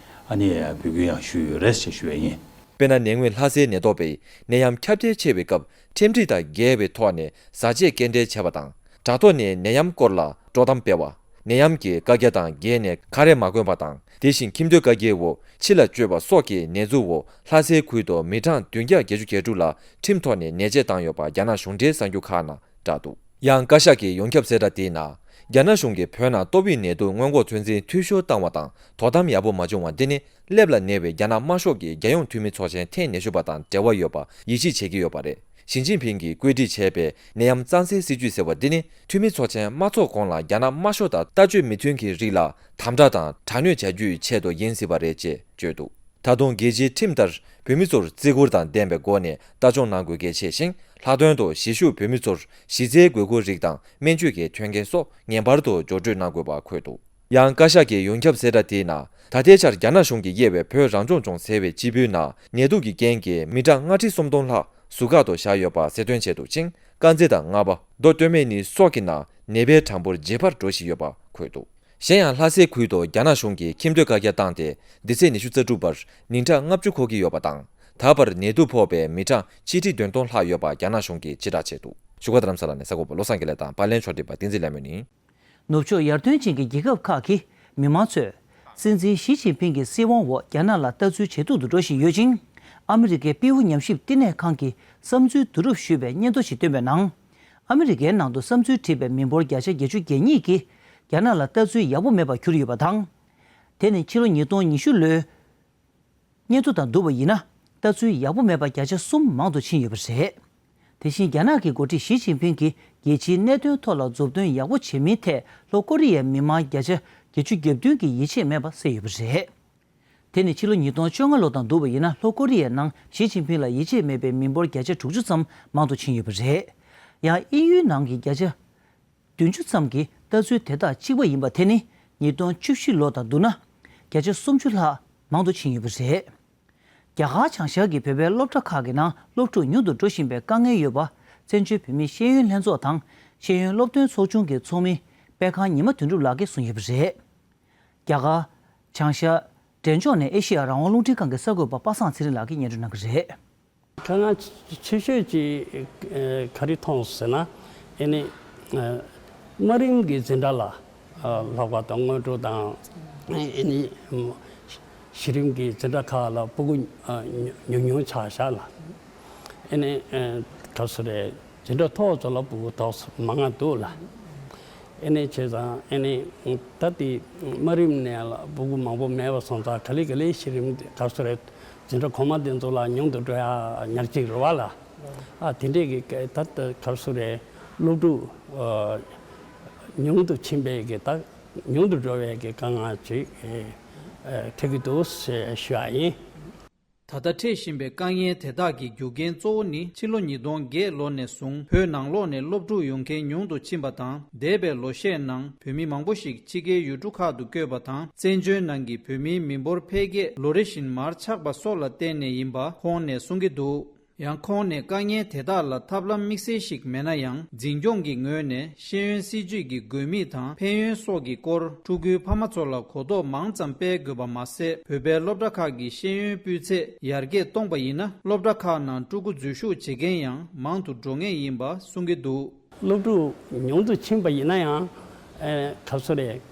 ཨ་ནི་འབོད་སྐུལ་ཡང་ཞུས་ཡོད་རེད་ཅེས་ཞུ་བ་ཡིན། དཔེར་ན། ནད་ངོས་ལྷ་སའི་ནད་ཐོག་པས་ནད་ཡམས་ཁྱབ་གདལ་ཆེ་བའི་སྐབས་ཁྲིམས་སྒྲིག་དང་འགལ་བའི་ཐོག་ནས་བཟའ་ཆས་སྐྱེལ་འདྲེན་བྱས་པ་དང་། དྲ་ཐོག་ནས་ནད་ཡམས་སྐོར་ལ་དཀྲོག་གཏམ་སྤེལ་བ། ནད་ཡམས་ཀྱི་བཀའ་རྒྱ་དང་འགལ་ནས་ཁ་རས་མ་གོན་པ་དང་། དེ་བཞིན་ཁྱིམ་སྡོད་བཀའ་རྒྱའི་འོག་ཕྱི་ལ་བསྐྱོད་པ་སོགས་ཀྱི་ནད་འཛུགས་འོག་ལྷ་སའི་ཁུལ་དུ་མི་གྲངས་བདུན་བརྒྱ་བརྒྱད་ཅུ་གྱ་དྲུག་ལ་ཁྲིམས་ཐོག་ནས་ནད་དཔྱད་བཏང་ཡོད་པ་རྒྱ་ནག་གཞུང་འབྲེལ་གསར་འགྱུར་ཁག་ནང་བཀྲལ་འདུག། ཡང་བཀའ་ཤག་གི་ཡོངས་ཁྱབ་གསལ་བསྒྲགས་དེའི་ནང་། རྒྱ་ནག་གཞུང་གིས་བོད་ནང་ཏོག་དབྱིབས་ནད་དུག་སྔོན་འགོག་ཚོད་འཛིན་འཐུས་ཤོར་བཏང་བ་དང་དོ་དམ་ཡག་པོ་མ་བྱུང་བ་འདི་ནི་སླེབས་ལ་ཉེ་བའི་རྒྱ་ནག་དམར་ཤོག་གི་རྒྱལ་ཡོངས་འཐུས་མི་ཚོགས་ཆེན་ཐེངས་ཉི་ཤུ་པ་དང་འབྲེལ་བ་ཡོད་པ་ཡིད་ཆེས་བྱེད་ཀྱི་ཡོད་པ་རེད། ཞི་ཅིན་ཕིང་གིས་བཀོད་སྒྲིག་བྱས་པའི་ནད་ཡམས་གཙང་སེལ་སྲིད་ཇུས་ཟེར་བ་འདི་ནི་འཐུས་མི་ཚོགས་ཆེན་མ་ཚོགས་གོང་ལ་རྒྱ་ནག་དམར་ཤོག་དང་ལྟ་སྤྱོད་མི་མཐུན་གྱི་རིགས་ལ་དམ་དྲག་དང་དྲག་གནོན་བྱ་རྒྱུའི་ཆེད་དུ་ཡིན་སྲིད་པ་རེད་ཅེས་བརྗོད་འདུག། ད་དུང་རྒྱལ་སྤྱིའི་ཁྲིམས་ལྟར་བོད་མི་ཚོར་བརྩི་བཀུར་དང་ལྡན་པའི་སྒོ་ནས་ལྟ་སྐྱོང་གནང་དགོས་གལ་ཆེ་ཞིང་། ལྷག་དོན་དུ་གཞིས་བཞུགས་བོད་མི་ཚོར་གཞི་རྩའི་དགོས་མཁོའི་རིགས་དང་སྨན་བཅོས་ཀྱི་མཐུན་རྐྱེན་སོགས་ངེས་པར་དུ་འབྱོར་སྤྲོད་གནང་དགོས་པ་འཁོད་འདུག། ཡང་བཀའ་ཤག་གི་ཡོངས་ཁྱབ་གསལ་བསྒྲགས་དེའི་ནང་། ད་ལྟའི་ཆར་རྒྱ་ནག་གཞུང་གིས་དབྱེ་བའི་བོད་རང་སྐྱོང་ལྗོངས་ཟེར་བའི་སྤྱི་པའི་ནང་ནད་དུག་གི་རྐྱེན་གྱིས་མི་གྲངས་ལྔ་ཁྲི་སུམ་སྟོང་ལྷག་ཟུར་བཀག་ཏུ་བཞག་ཡོད་པ་གསལ་སྟོན་བྱས་འདུག་ཅིང་། དཀར་མཛེས་དང་རྔ་པ། མདོ་སྟོད་སྨད་གཉིས་སོགས་ཀྱི་ནང་ནད་པའི་གྲངས་འབོར་ཇེ་ཕར་འགྲོ་བཞིན་ཡོད་པ་འཁོད་འདུག། གཞན་ཡང་། ལྷ་སའི་ཁུལ་དུ་རྒྱ་ནག་གཞུང་གིས་ཁྱིམ་སྡོད་བཀའ་རྒྱ་བཏང་སྟེ། འདི་ཚེས་ཉི་ཤུ་རྩ་དྲུག་བར་ཉིན་གྲངས་ལྔ་བཅུ་འཁོར་གྱི་ཡོད་པ་དང་། ད་བར་ནད་དུག་ཕོག་པའི་མི་གྲངས་ཆིག་ཁྲི་བདུན་སྟོང་ལྷག་ཡོད་པ་རྒྱ་ནག་གཞུང་གིས་ཕྱིར་བསྒྲགས་བྱས་འདུག། བཞུགས་སྒར་རྡ་རམ་ས་ལ་ནས་གསར་འགོད་པ་བློ་བཟང་དགེ་ལེགས་དང་། པར་ལེན་ཕྱོགས་སྒྲིག་པ་བསྟན་འཛིན་ལྷ་མོ་ཡིན། ནུབ་ཕྱོགས་ཡར་ཐོན་ཅན་གྱི་རྒྱལ་ཁབ་ཁག་གི་མི་མང་ཚོས། སྲིད་འཛིན་ཞི་ཅིན་ཕིང་གི་སྲིད་དབང་འོག་རྒྱ་ནག་ལ་ལྟ་ཚུལ་ཇེ་སྡུག་ཏུ་འགྲོ་བཞིན་ཡོད་ཅིང་། ཨ་མི་རི་ཀའི་པེའུ་ཉམས་ཞིབ་བསྟི་གནས་ཁང་གི་བསམ་ཚུལ་བསྡུ་རུབ་ཞུས་པའི་སྙན་ཐོ་ཞིག་བཏོན་པའི་ནང་། ཨ་མི་རི་ཀའི་ནང་དུ་བསམ་ཚུལ་བྲིས་པའི་མི་འབོར་བརྒྱ་ཆ་བརྒྱད་ཅུ་གྱ་གཉིས་ཀྱིས་རྒྱ་ནག་ལ་ལྟ་ཚུལ་ཡག་པོ་མེད་པར་གྱུར་ཡོད་པ་དང་། དེ་ནི་ཕྱི་ལོ་ཉིས་སྟོང་ཉི་ཤུ་ལོའི་སྙན་ཐོ་དང་བསྡུར་བ་ཡིན་ན། ལྟ་ཚུལ་ཡག་པོ་མེད་པ་བརྒྱ་ཆ་གསུམ་མང་དུ་ཕྱིན་ཡོད་པ་རེད། དེ་བཞིན་རྒྱ་ནག་གི་འགོ་ཁྲིད་ཞི་ཅིན་ཕིང་གིས་རྒྱལ་སྤྱིའི་གནད་དོན་ཐོག་ལ་མཛུབ་སྟོན་ཡག་པོ་བྱེད་མིན་ཐད་ལྷོ་ཀོ་རི་ཡའི་མི་མང་བརྒྱ་ཆ་བརྒྱད་ཅུ་གྱ་བདུན་གྱིས་ཡིད་ཆེས་མེད་པ་གསལ་ཡོད་པ་རེད། དེ་ནི་ཕྱི་ལོ་ཉིས་སྟོང་བཅོ་ལྔ་ལོ་དང་བསྡུར་བ་ཡིན་ན། ལྷོ་ཀོ་རི་ཡའི་ནང་ཞི་ཅིན་ཕིང་ལ་ཡིད་ཆེས་མེད་པའི་མི་འབོར་བརྒྱ་ཆ་དྲུག་ཅུ་ཙམ་མང་དུ་ཕྱིན་ཡོད་པ་རེད། ཡང་དབྱིན་ཡུལ་ནང་གི་བརྒྱ་ཆ་བདུན་ཅུ་ཙམ་གྱི་ལྟ་ཚུལ་དེ་དག་གཅིག་པ་ཡིན་པ་དེ་ནི་ཉིས་སྟོང་བཅུ་བཞི་ལོ་དང་བསྡུར་ན་བརྒྱ་ཆ་སུམ་ཅུ་ལྷག་མང་དུ་ཕྱིན་ཡོད་པ་རེད། རྒྱ་གར་བྱང་ཤར་གྱི་བོད་པའི་སློབ་གྲྭ་ཁག་གི་ནང་སློབ་ཕྲུག་ཉུང་དུ་འགྲོ་བཞིན་པའི་དཀའ་ངལ་ཡོད་པ། བཙན་བྱོལ་བོད་མིའི་ཤེས་ཡོན་ལྷན་ཚོགས་དང་ཤེས་ཡོན་སློབ་སྟོན་ཚོགས་ཆུང་གི་ཚོགས་མི་པད་ཁང་ཉི་མ་དོན་གྲུབ་ལགས་ཀྱིས་གསུངས་ཡོད་པ་རེད། རྒྱ་གར་བྱང་ཤར་འབྲས་ལྗོངས་ནས་ཨེ་ཤེ་ཡ་རང་དབང་རླུང་འཕྲིན་ཁང་གི་གསར་འགོད་པ་པ་སངས་ཚེ་རིང་ལགས་ཀྱིས་སྙན་སྒྲོན་གནང་གི་རེད། དཀའ་ངལ་ཆེ་ཤོས་ཅིག་ག་རེ་མཐོང་ཟེར་ན། ཨེ་ནི་དམའ་རིམ་གྱི་འཛིན་གྲྭ་ལ་ལྷག་པ་དང་། སྔོན་འགྲོ་དང་། ཨེ་ནི་གཞི་རིམ་གྱི་འཛིན་གྲྭ་ཁག་ལ་སྤུ་གུ་ཉུང་ཉུང་ཆགས་བཞག་ལ། ཨེ་ནི་ག་རེ་ཟེར་རེད། འཛིན་གྲྭ་མཐོ་བ་ཚོ་ལ་སྤུ་གུ་ཏོག་ཙམ་མང་ང་འདུག་ལ། ཨེ་ནས་བྱས་ཙང་ཨེ་ནས་ད་དེ་དམའ་རིམ་ནས་ལ་སྤུ་གུ་མང་པོ་མེད་པ་སོང་ཙང་། ག་ལེ་ག་ལེ་གཞི་རིམ་ག་རེ་ཟེར་རེད། འཛིན་གྲྭ་གོང་མ་དེ་ཚོ་ལ་ཉུང་དུ་འགྲོ་ཡ་ཉག་གཅིག་རེད་བ་ལ། ཨ་དེ་འདྲས་ཀྱི་ད་ད་ག་རེ་ཟེར་རེད། སློབ་ཕྲུག་ཨ་ཉུང་དུ་ཕྱིན་པའི་གི་ད་ཉུང་དུ་འགྲོ་བའི་གི་དཀའ་ངལ་ཅིག་ཨེ་འཕྲད་ཀྱི་འདུག་ཞེས་ཞུ་ཡ་ཡིན། ད་ལྟ་འཕྲད་བཞིན་པའི་དཀའ་ངལ་དེ་དག་གི་རྒྱུ་རྐྱེན་གཙོ་བོ་ནི། ཕྱི་ལོ་ཉིས་སྟོང་བརྒྱད་ལོ་ནས་བཟུང་བོད་ནང་ལོགས་ནས་སློབ་ཕྲུག་ཡོང་མཁན་ཉུང་དུ་ཕྱིན་པ་དང་། འདས་པའི་ལོ་ཤས་ནང་བོད་མི་མང་པོ་ཞིག་ཕྱི་རྒྱལ་ཡུལ་གྲུ་ཁག་ཏུ་བསྐྱོད་པ་དང་། བཙན་བྱོལ་ནང་གི་བོད་མིའི་མི་འབོར་འཕེལ་རྒྱས་ལོ་རེ་བཞིན་མར་ཆག་པ་སོགས་ལ་བརྟེན་ནས་ཡིན་པ་ཁོང་ནས་གསུང་གི་འདུག། ཡང་ཁོང་ནས་དཀའ་ངལ་དེ་དག་ལ་ཐབས་ལམ་དམིགས་བསལ་ཞིག་མེད་ན་ཡང་། འཛིན་སྐྱོང་གི་ངོས་ནས་ཤེས་ཡོན་སྲིད་བྱུས་ཀྱི་དགོས་དམིགས་དང་ཕན་ཡོན་སོགས་ཀྱི་སྐོར་ཕྲུ་གུའི་ཕ་མ་ཚོ་ལ་གོ་རྟོགས་མང་ཙམ་སྤེལ་དགོས་པ་མ་ཟད། བོད་པའི་སློབ་གྲྭ་ཁག་གི་ཤེས་ཡོན་སྤུས་ཚད་ཡར་རྒྱས་གཏོང་པ་ཡིན་ན། སློབ་གྲྭ་ཁག་ནང་ཕྲུ་གུ་འཛུལ་ཞུགས་བྱེད་མཁན་ཡང་མང་དུ་འགྲོ་ངེས་ཡིན་པ་གསུང་གི་འདུག། སློབ་ཕྲུག་ཉུང་དུ་ཕྱིན་པ་ཡིན་ན་ཡང་། ཨེ་ག་རེ་ཟེར་རེད།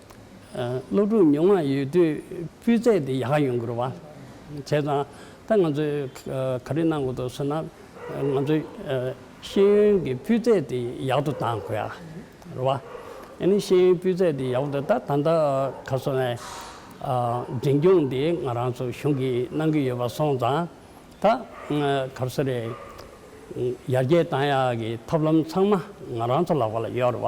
ཨ་སློབ་ཕྲུག་ཉུང་བ་ཡོད་དུས་སྤུས་ཚད་དེ་ཡག་ཡོང་གི་རེད་བ། བྱས་ཙང་ད་ང་ཚོས་ག་རེ་གནང་དགོས་འདུག་ཟེར་ན། ང་ཚོས་ཤེས་ཡོན་གྱི་སྤུས་ཚད་དེ་ཡག་ཏུ་གཏང་དགོས་ཡ་རེད་བ། ཨ་ནི་ཤེས་ཡོན་སྤུས་ཚད་དེ་ཡག་པོ་འདུག་ད་ད་ལྟ་ག་སོ་ནས་འཛིན་སྐྱོང་དེ་ང་རང་ཚོ་གཞུང་གིས་གནང་གི་ཡོད་པ་སོང་ཙང་། ད་ག་རེ་ཟེར་རེད། ཡར་རྒྱས་གཏང་ཡག་གི་ཐབས་ལམ་ཚང་མ་ང་རང་ཚོ་ལག་པ་ལ་ཡོད་རེད་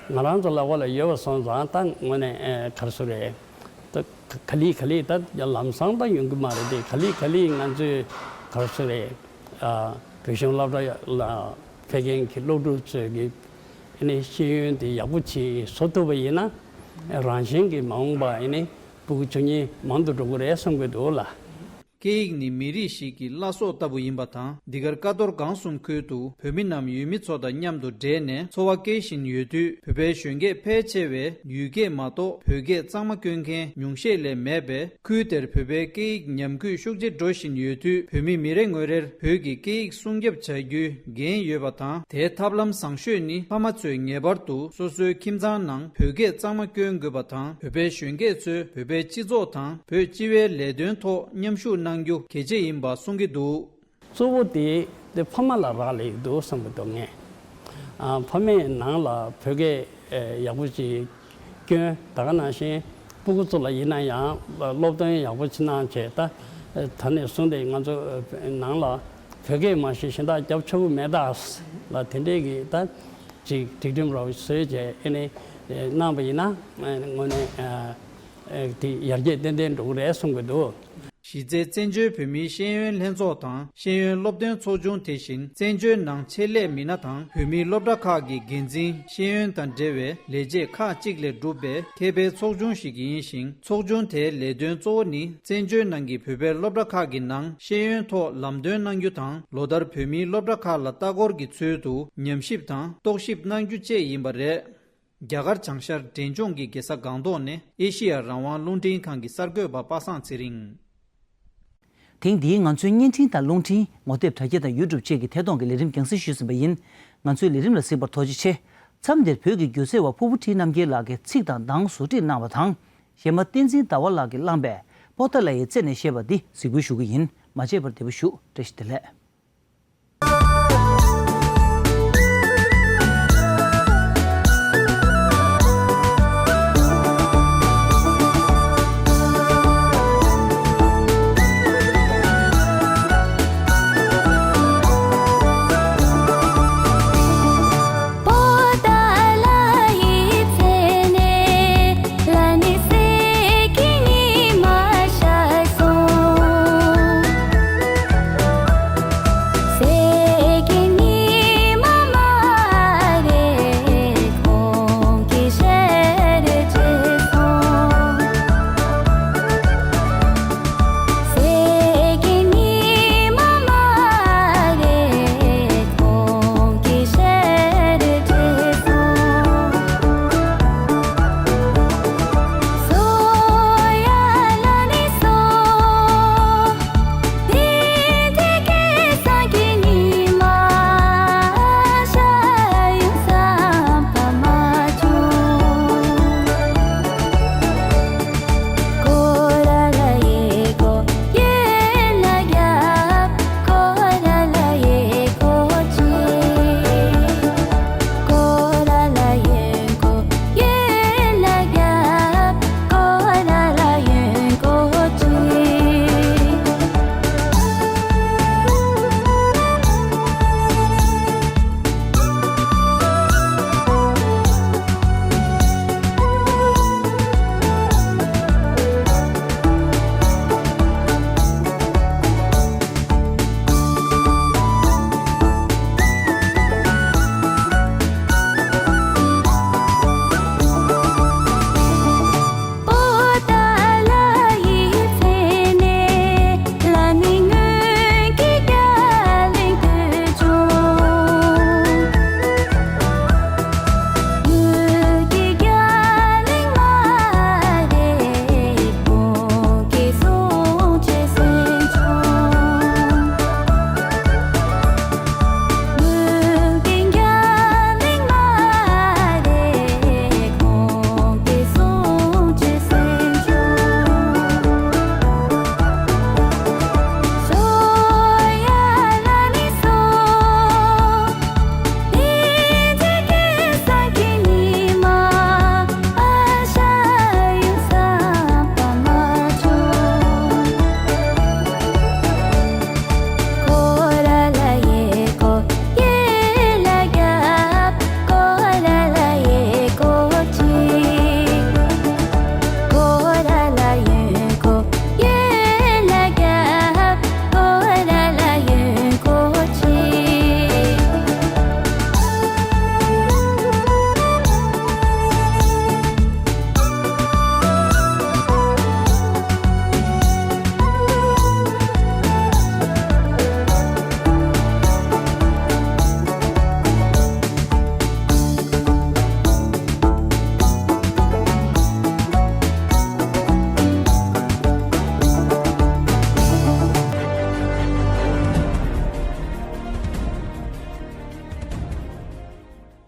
བ། ང་རང་ཚོ་ལག་པ་ལ་ཡོད་པ་སོང་ཙང་ད་དངོས་གནས་ག་རེ་ཟེར་རེད། ད་ག་ལེ་ག་ལེ་ད་ལམ་སང་ད་ཡོང་གི་མ་རེད་དེ། ག་ལེ་ག་ལེ་ང་ཚོས་ག་རེ་ཟེར་རེད། བོད་གཞུང་སློབ་གྲྭ་ལ་ཕེབས་མཁན་གྱི་སློབ་ཕྲུག་ཚོས་ཀྱི་ཨ་ནི་ཤེས་ཡོན་དེ་ཡག་པོ་ཅིག་བཟོ་ཐུབ་པ་ཡིན་ན། རང་བཞིན་གྱིས་མ་འོངས་པ་ཨ་ནི་ཕྲུ་གུ་ཆུང་གཉིས་མང་དུ་འགྲོ་གི་རེད་བསམ་གྱི་འདུག་ལ། སྐད་ཡིག་ནི་མི་རིགས་ཤིག་གི་བླ་སྲོག་ལྟ་བུ་ཡིན་པ་དང་། འདི་གར་ཀ་རྡོར་སྒང་གསུམ་ཁུལ་དུ་བོད་མི་རྣམས་ཡུལ་མི་ཚོ་དང་མཉམ་དུ་འབྲེལ་ནས་འཚོ་བ་སྐྱེལ་བཞིན་ཡོད་དུས། བོད་པའི་གཞོན་སྐྱེས་ཕལ་ཆེ་བས་ཡུལ་སྐད་མ་གཏོགས་བོད་སྐད་གཙང་མ་སྐྱོན་མཁན་ཉུང་ཤས་ལས་མེད་པས། ཁུལ་དེར་བོད་པའི་སྐད་ཡིག་ཉམས་རྒུད་ཤུགས་ཆེ་འགྲོ་བཞིན་ཡོད་དུས། བོད་མི་མི་རེ་ངོ་རེར་བོད་ཀྱི་སྐད་ཡིག་སྲུང་སྐྱོབ་བྱ་རྒྱུའི་འགན་ཡོད་པ་དང་། དེའི་ཐབས་ལམ་བཟང་ཤོས་ནི་ཕ་མ་ཚོས་ངེས་པར་དུ་སོ་སོའི་ཁྱིམ་ཚང་ནང་བོད་སྐད་གཙང་མ་སྐྱོན་དགོས་པ་དང་། བོད་པའི་གཞོན་སྐྱེས་ཚོས་བོད་པའི་སྤྱི་ཚོགས་དང་བོད་སྤྱི་བའི་ལས་དོན་ཐོག་མཉམ་ཞུགས་གནང་རྒྱུ་གལ་ཆེ་ཡིན་པ་གསུང་གི་འདུག། གཙོ་བོ་དེ་དེ་ཕ་མ་ལ་རག་ལས་འདུག་བསམ་གྱི་འདུག་ངས། ཨ། ཕ་མས་ནང་ལ་བོད་སྐད་ཡག་པོ་ཅིག་སྐྱོན། ད་ག་ནང་བཞིན་སྤུ་གུ་ཚོ་ལ་ཡིན་ན་ཡང་སློབ་སྟོན་ཡག་པོ་ཅིག་གནང་བྱས། ད་ད་ནས་བཟུང་སྟེ་ང་ཚོ་ནང་ལ་བོད་སྐད་མ་གཞི་གཞན་དག་རྒྱབ་ཆོག་གི་མེད་ད་ལ། དེ་འདྲས་ཀྱི་ད་ཅིག་སྒྲིག་ཁྲིམས་ར་བཟོས་བྱས་ཨ་ནི་གནང་བ་ཡིན་ན་དངོས་གནས་དེ་ཡར་རྒྱས་ཏན་ཏན་འགྲོ་གི་རེད་བསམ་གྱི་འདུག། གཞི་རྩའི་བཙན་བྱོལ་བོད་མིའི་ཤེས་ཡོན་ལྷན་ཚོགས་དང་ཤེས་ཡོན་སློབ་སྟོན་ཚོགས་ཆུང་། དེ་བཞིན་བཙན་བྱོལ་ནང་ཆེད་ལས་མི་སྣ་དང་བོད་མིའི་སློབ་གྲྭ་ཁག་གི་འགན་འཛིན། ཤེས་ཡོན་དང་འབྲེལ་བའི་ལས་བྱེད་ཁག་ཅིག་ལས་གྲུབ་པའི་མཁས་པའི་ཚོགས་ཆུང་ཞིག་ཡིན་ཞིང་། ཚོགས་ཆུང་དེའི་ལས་དོན་གཙོ་བོ་ནི་བཙན་བྱོལ་ནང་གི་བོད་པའི་སློབ་གྲྭ་ཁག་གི་ནང་ཤེས་ཡོན་ཐོག་ལམ་སྟོན་གནང་རྒྱུ་དང་། ལོ་ལྟར་བོད་མིའི་སློབ་གྲྭ་ཁག་ལ་ལྟ་སྐོར་གྱི་ཚུལ་དུ་ཉམས་ཞིབ་དང་རྟོག་ཞིབ་གནང་རྒྱུ་བཅས་ཡིན་པ་རེད། རྒྱ་གར་བྱང་ཤར་འབྲས་ལྗོངས་ཀྱི་རྒྱལ་ས་སྒང་ཏོག་ནས་ཨེ་ཤེ་ཡ་རང་དབང་རླུང་འཕྲིན་ཁང་གི་གསར་འགོད་པ་པ་སངས་ཚེ་རིང་། ཐེངས་འདིའི་ང་ཚོའི་བརྙན་འཕྲིན་དང་རླུང་འཕྲིན། ངོ་དེབ་དྲ་རྒྱ་དང་ཡུ་ཊུབ་བཅས་ཀྱི་ཐད་གཏོང་གི་ལས་རིམ་རྒྱང་སྲིང་ཞུས་ཟིན་པ་ཡིན། ང་ཚོའི་ལས་རིམ་ལ་གཟིགས་པར་ཐུགས་རྗེ་ཆེ། མཚམས་འདིར་བོད་ཀྱི་སྒྱུ་རྩལ་བ་ཕུར་བུ་ཁྲི་རྣམ་རྒྱལ་ལགས་ཀྱིས་ཚིག་དང་གདངས་བཟོ་སྒྲིག་གནང་བ་དང་། གཞས་མ་བསྟན་འཛིན་ཟླ་བ་ལགས་ཀྱིས་བླངས་པའི་པོ་ཏཱ་ལའི་རྩེ་ནས་བཤད་པ་འདི་གཟིགས་འབུལ་ཞུ་གི་ཡིན། མ་མཇལ་བར་བདེ་པོ་བཞུགས། བཀྲ་ཤིས་བདེ་ལེགས།